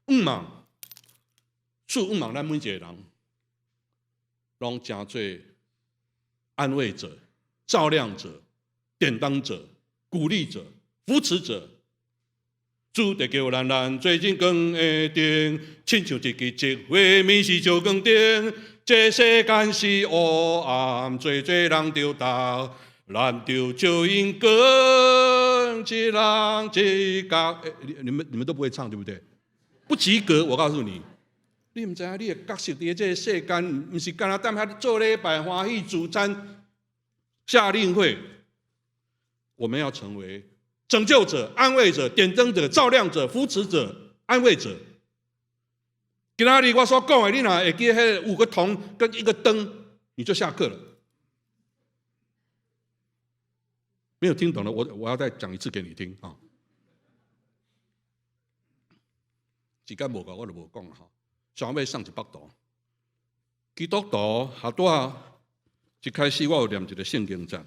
B: 向望，主向望咱每一個人，攏成做安慰者、照亮者、點燈者、鼓勵者、扶持者。主得叫咱咱做真光的燈，親像一支燭火，暝時照光燈。這世間是黑暗，濟濟人著投，咱著照𪜶光，一人一角。欸，你們都不會唱對不對？不及格，我告訴你，你毋知影你的角色佇這個世間，毋是干焦踮遐做禮拜、歡喜聚餐、夏令會。我們要成為拯救者、安慰者、點燈者、照亮者、扶持者、安慰者。今仔日我所講的，你若會記彼五個銅跟一個燈，你就下課了。沒有聽懂的，我要再講一次給你聽啊。時間無夠，我就無講啦。上尾送一幅圖，基督徒下拄啊，一開始我有念一個聖經節，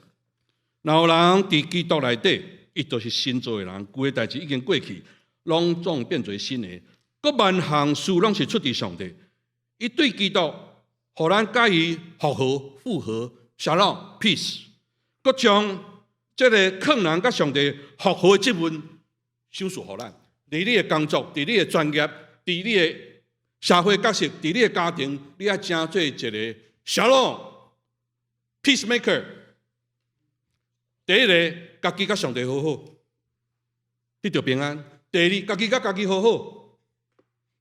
B: 若有人佇基督內底，伊就是新造的人，舊的代誌已經過去，攏總變做新的。閣萬項事攏是出自上帝，伊對基督，予咱佮伊復和、復和、Shalom peace，閣將這個勸人佮上帝復和的職分賞賜予咱。佇你的工作，佇你的專業，佇你的社會角色，佇你的家庭，你愛成做一個 Shalom peacemaker。第一个，家己佮上帝和好，得著平安；第二，家己佮家己和好；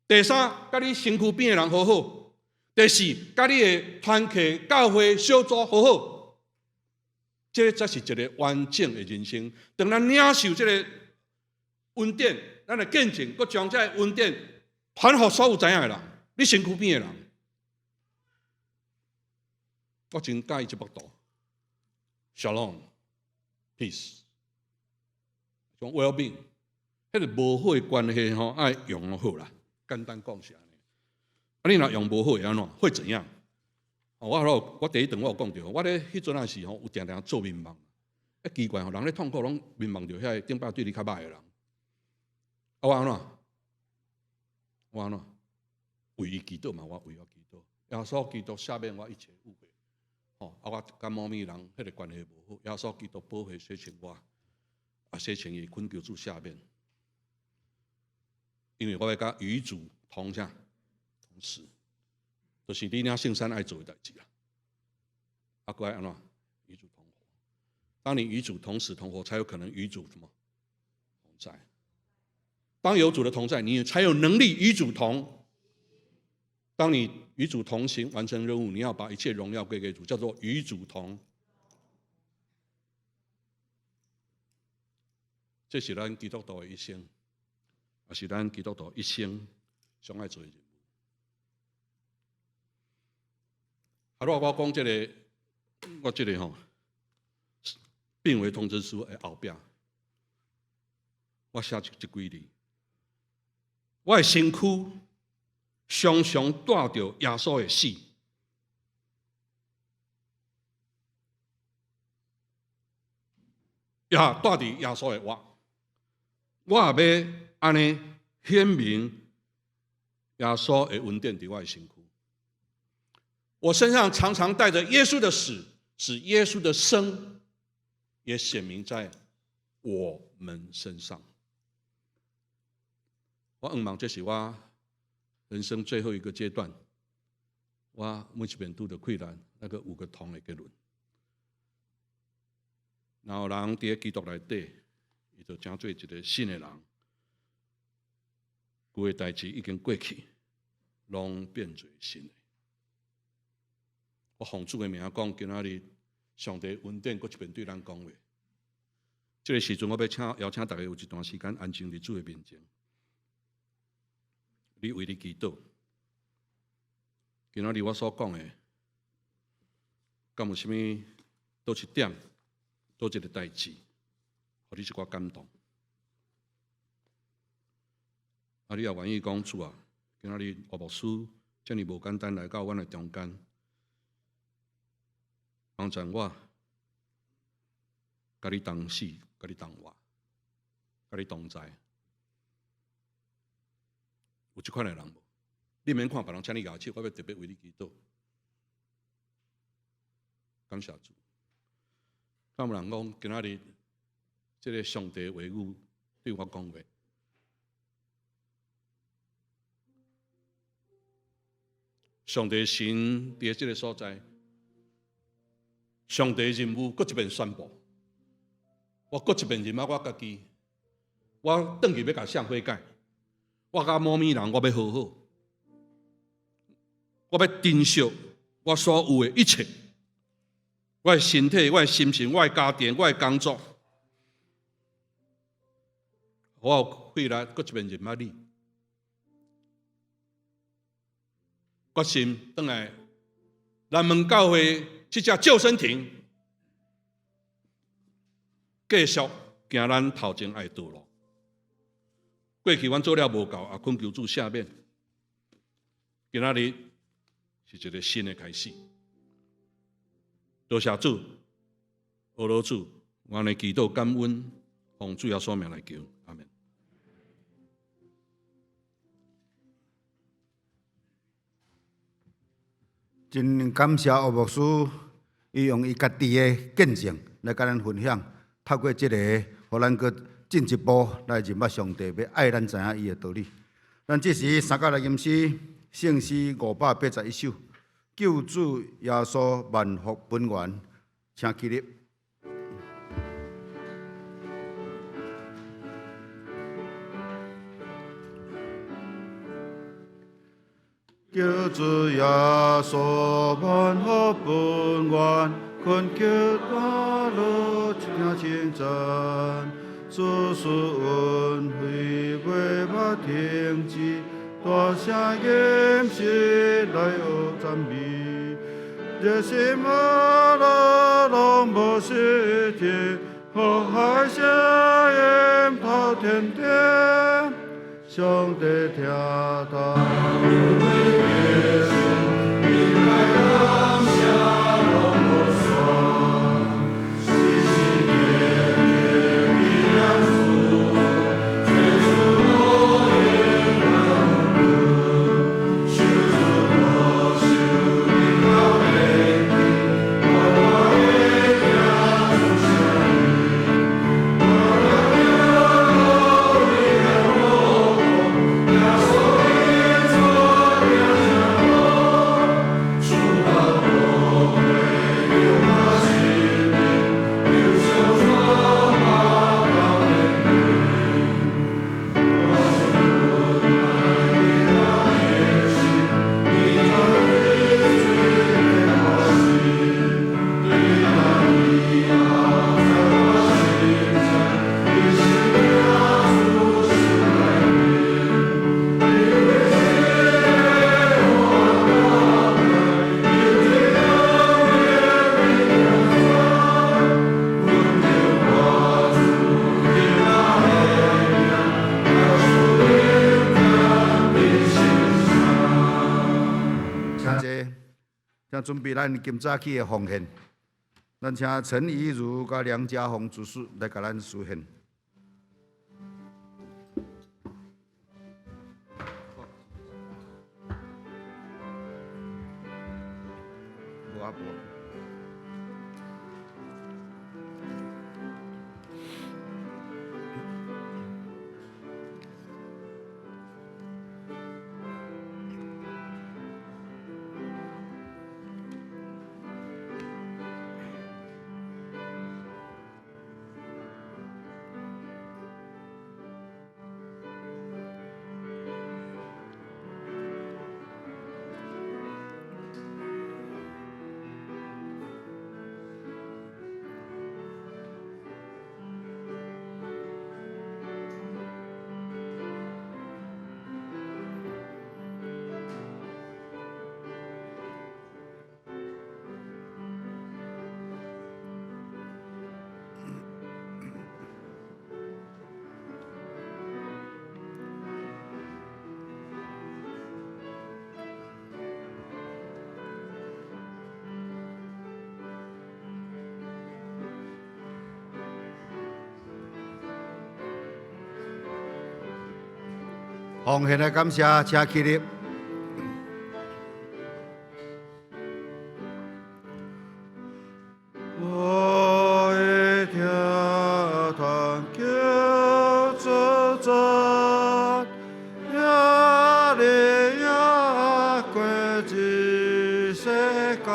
B: 第三，佮你身軀邊的人和好；第四，佮你的團契、教會、小組和好。這個才是一個完整的人生。當咱領受這個恩典，咱來見證，閣將這個恩典傳予所有知影的人，你身軀邊的人。我真佮意這幅圖，Shalom，peace，講 well-being，彼個無好的關係吼，愛用好啦。簡單講是按呢。啊，你若用無好會按怎？會怎樣？我第一頓我有講著，我咧彼陣仔時吼，有定定做眠夢。啊，奇怪吼，人咧痛苦攏眠夢著遐個頂擺對你較歹的人。啊，我按怎？我按怎？為伊祈禱嘛，我為我祈禱。耶穌基督赦免我一切誤會。吼，啊，我佮某物人彼個關係無好，耶穌基督寶血洗清我，啊，洗清伊懇求主赦免。因為我欲佮與主同啥？同死，就是你領聖餐愛做的代誌啊。啊，閣愛按怎？與主同活。當你與主同死同活，才有可能與主什麼同在。當有主的同在，你才有能力與主同。當你與主同行，完成任務，你要把一切榮耀歸給主，叫做與主同。這是咱基督徒的一生，也是咱基督徒一生上愛做的任務。啊，如果我講這個，我這個吼，病危通知書的後壁，我寫這幾字，我的身軀常常帶著耶穌的死，也帶著耶穌的活。我也欲按呢顯明耶穌的恩典佇我的身軀。我身上常常帶著耶穌的死，使耶穌的生也顯明在我們身上。我向望這是我人生最後一個階段，我每一遍拄著困難，那個五個同的結論。然後人佇基督內底，伊就成做一個新的人，舊的代誌已經過去，攏變做新的。我奉主的名講，今仔日上帝恩典閣一遍對咱講話。這個時陣，我欲請邀請大家有一段時間安靜佇主的面前，你為你祈禱。今仔日我所講的，敢有啥物佗一點，佗一個代誌，予你一寡感動？啊，你也願意講主啊？今仔日吳牧師遮爾無簡單來到阮的中間，幫助我，佮你同死，佮你同活，佮你同在。有這款的人無？你免看別人請你舉手，我欲特別為你祈禱。感謝主。敢有人講今仔日這個上帝話語對我講話？上帝神佇這個所在，上帝任務閣一遍宣布，我閣一遍認捌我家己，我轉去欲共誰和解？我佮某物人我欲和好，我欲珍惜我所有的一切，我的身體、我的心情、我的家庭、我的工作，我有氣力閣一遍認捌你，決心轉來南門教會這隻救生艇，繼續行咱頭前愛的道路。過去阮做了無夠，也懇求主赦免。今仔日是一個新的開始。多謝主，阿羅主，我按呢祈禱感恩，奉主耶穌名來求，阿們。
A: 真感謝吳牧師，伊用伊家己的見證來共咱分享，透過這個，予咱閣進一步來認捌上帝欲愛咱知影伊的道理。咱這時三甲來吟詩，聖詩581首，救主耶穌萬福本源，請起立。救主耶穌萬福本源，懇求大樂聽稱讚，主賜恩惠袂捌停止，大聲吟詩來學讚美，熱心阿拉攏無失去，河海聲音滔天天，上帝聽他。請坐，請準備咱今早起的奉獻。咱請陳怡如佮梁家宏執事來共咱司獻。無啊無。奉獻的感謝，請起立。我的聽堂叫做讚，耶利亞過這世間，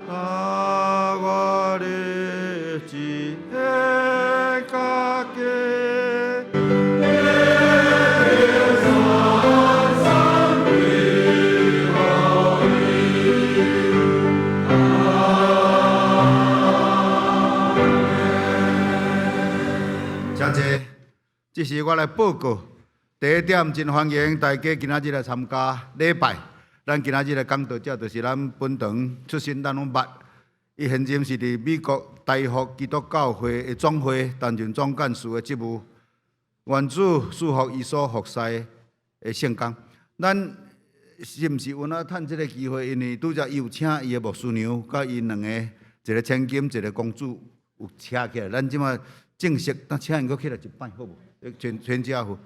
A: 啊，我的只獻家己。請坐，這時我來報告。第一點，真歡迎大家今仔日來參加禮拜。咱今仔日的講道者就是咱本堂出身，咱攏捌。伊現今是佇美國大福基督教會的總會擔任總幹事的職務。願主賜福伊所服侍的聖工。咱是毋是有哪趁這個機會？因為拄才伊有請伊的牧師娘，佮伊兩個，一個千金，一個公主，有請起來。咱這馬正式，咱請𪜶閣起來一擺，好無？全全家福，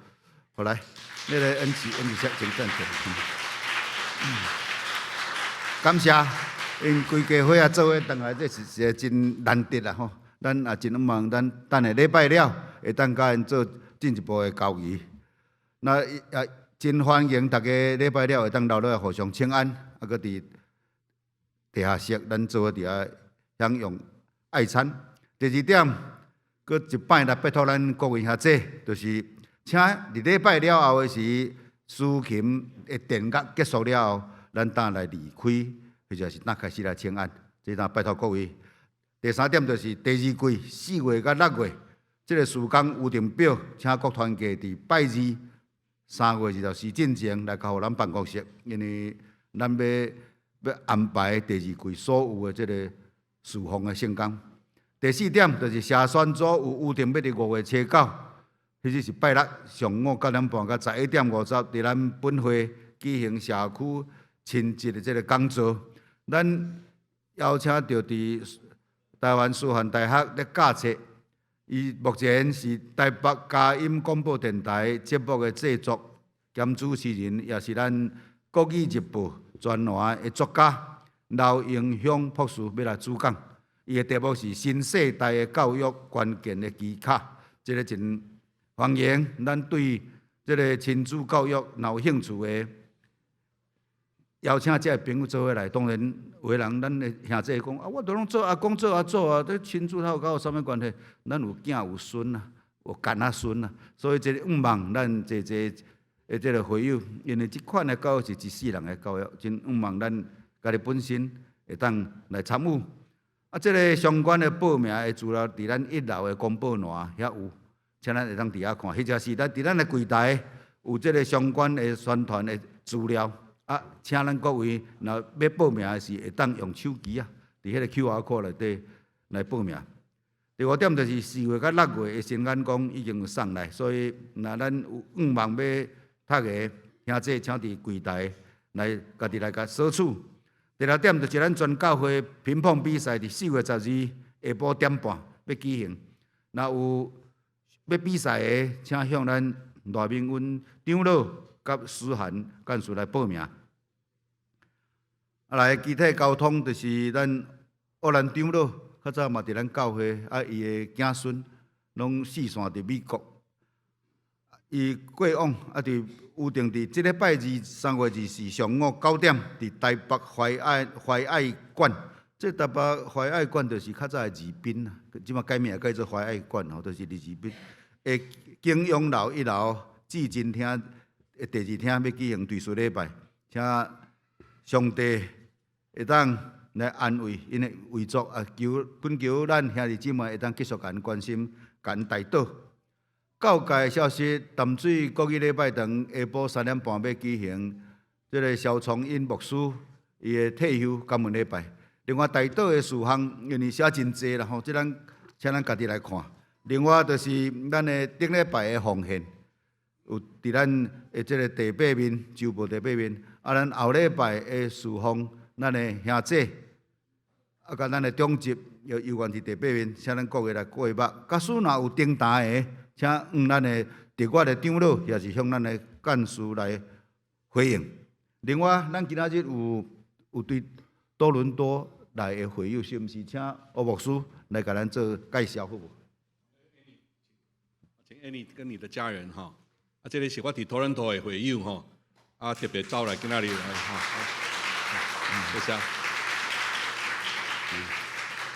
A: 好來，那個恩慈恩慈請站起來。感謝，𪜶規家伙仔做伙轉來，這是一個真難得啦吼。咱也真向望，咱等下禮拜了，會當佮𪜶做進一步的交誼。那也真歡迎大家禮拜了會當留落來互相請安，啊，閣佇地下室，咱做伙佇遐享用愛餐。第二點，閣一擺來拜託咱各位兄弟，就是請佇禮拜了後的時，司琴的電樂結束了後，咱當來離開，或者是當開始來請安。這當拜託各位。第三點就是第二季4月佮6月，這個事工有定表，請各團契佇拜二3月24進前來交予咱辦公室，因為咱欲欲安排第二季所有的這个侍奉的聖工。第四點就是社宣組有預定欲佇5月初9，彼日是拜六上午9點半到11點50，佇咱本會舉行社區親職的這个講座。咱邀請著佇台灣師範大學咧教冊，伊目前是台北佳音廣播電臺節目的製作兼主持人，也是咱國語日報專欄的作家劉英雄博士欲來主講。伊的題目是新世代的教育關鍵的技巧，這个真歡迎咱對這个親子教育若有興趣的，邀請這个朋友做伙來。當然，有的人咱的兄弟講啊，我都攏做阿公做阿祖啊，這親子頭佮我有啥物關係？咱有囝有孫啊，有干仔孫啊，所以這个向望咱濟濟的這个會友，因為這款的教育是一世人的教育，真向望咱家己本身會當來參與。啊，這个相關的報名的資料，佇咱一樓的公布欄遐有，請咱會當佇遐看，或者是咱佇咱的櫃台有這个相關的宣傳的資料。啊，請咱各位若欲報名的時，會當用手機啊，佇彼个 QR code 內底來報名。第五點就是4月佮6月的神眼光已經有送來，所以若咱有向望欲讀的兄弟，請佇櫃台來家己來共索取。第六點就是咱全教會乒乓比賽，佇4月12下晡點半欲舉行。若有欲比賽的，請向咱賴明恩長老佮思涵幹事來報名。啊，來其他交通就是咱烏蘭長老，較早嘛佇咱教會，啊，伊的囝孫攏四散佇美國。伊過往啊，佇有定佇這禮拜二3月24上午9點，佇台北懷愛懷愛館。這台北懷愛館就是較早的二檳啊，這馬改名改做懷愛館吼，就是佇二檳的景陽樓一樓至真廳的第二廳欲舉行追思禮拜，請上帝會當來安慰𪜶的遺族啊，求懇求咱兄弟姊妹會當繼續共𪜶關心，共𪜶代禱。教界消息，淡水國語禮拜堂下晡3點半欲舉行這个蕭聰英牧師伊的退休感恩禮拜。另外，代禱的事項因為寫真濟啦吼，這咱請咱家己來看。另外，就是咱的頂禮拜的奉獻，有佇咱的這个地八面，周報地八面。啊，咱後禮拜的事奉，咱的兄姐，啊，佮咱的長執，又猶原佇地八面，請咱各位來過目。假使若有訂單的，請向咱的特我的長老，也是向咱的幹事來回應。另外，咱今仔日有對多倫多來的會友，是毋是請歐牧師來共咱做介紹好無？
B: 請 Annie 跟你的家人哈，啊，這个是我佇多倫多的會友吼，啊，特別走來今仔日來哈，謝謝。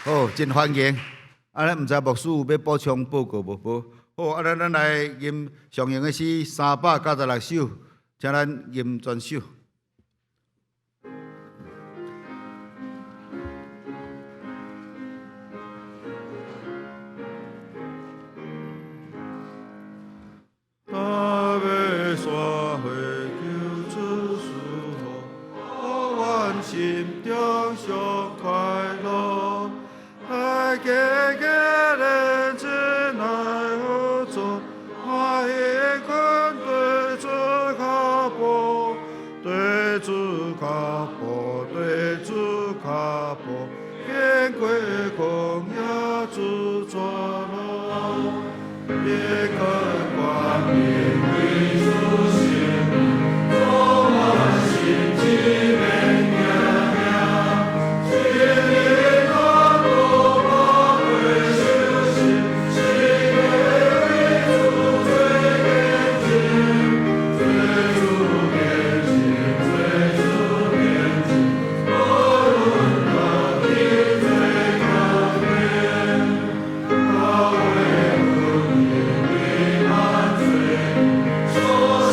A: 好，真歡迎。啊，咱毋知牧師有欲補充報告無？無。好，啊，咱來吟常用的詩396首，請咱吟全首。大悲山會求主賜福，願心中上快樂，來加加連接來合作，歡喜款對主跤步，對主跤步，對主跤步，經過曠野主帶路，一個光明為主行，充滿心機免驚驚，心裡當多寶貴修行，心內為主最堅強，最主堅強，最主堅強，無論何地最剛強，教會福音彌漫全地，所信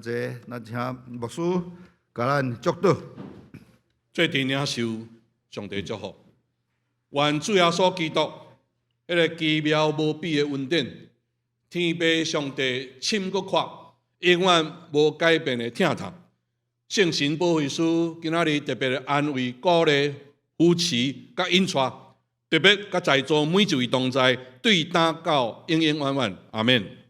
A: 這咱請牧師共咱祝禱。
B: 做陣領受上帝祝福，願主耶穌基督彼个奇妙無比的恩典，天父上帝深閣闊，永遠無改變的疼痛，聖神保惠師今仔日特別的安慰、鼓勵、扶持、佮引帶，特別佮在座每一位同在，對今到永永遠遠，阿們。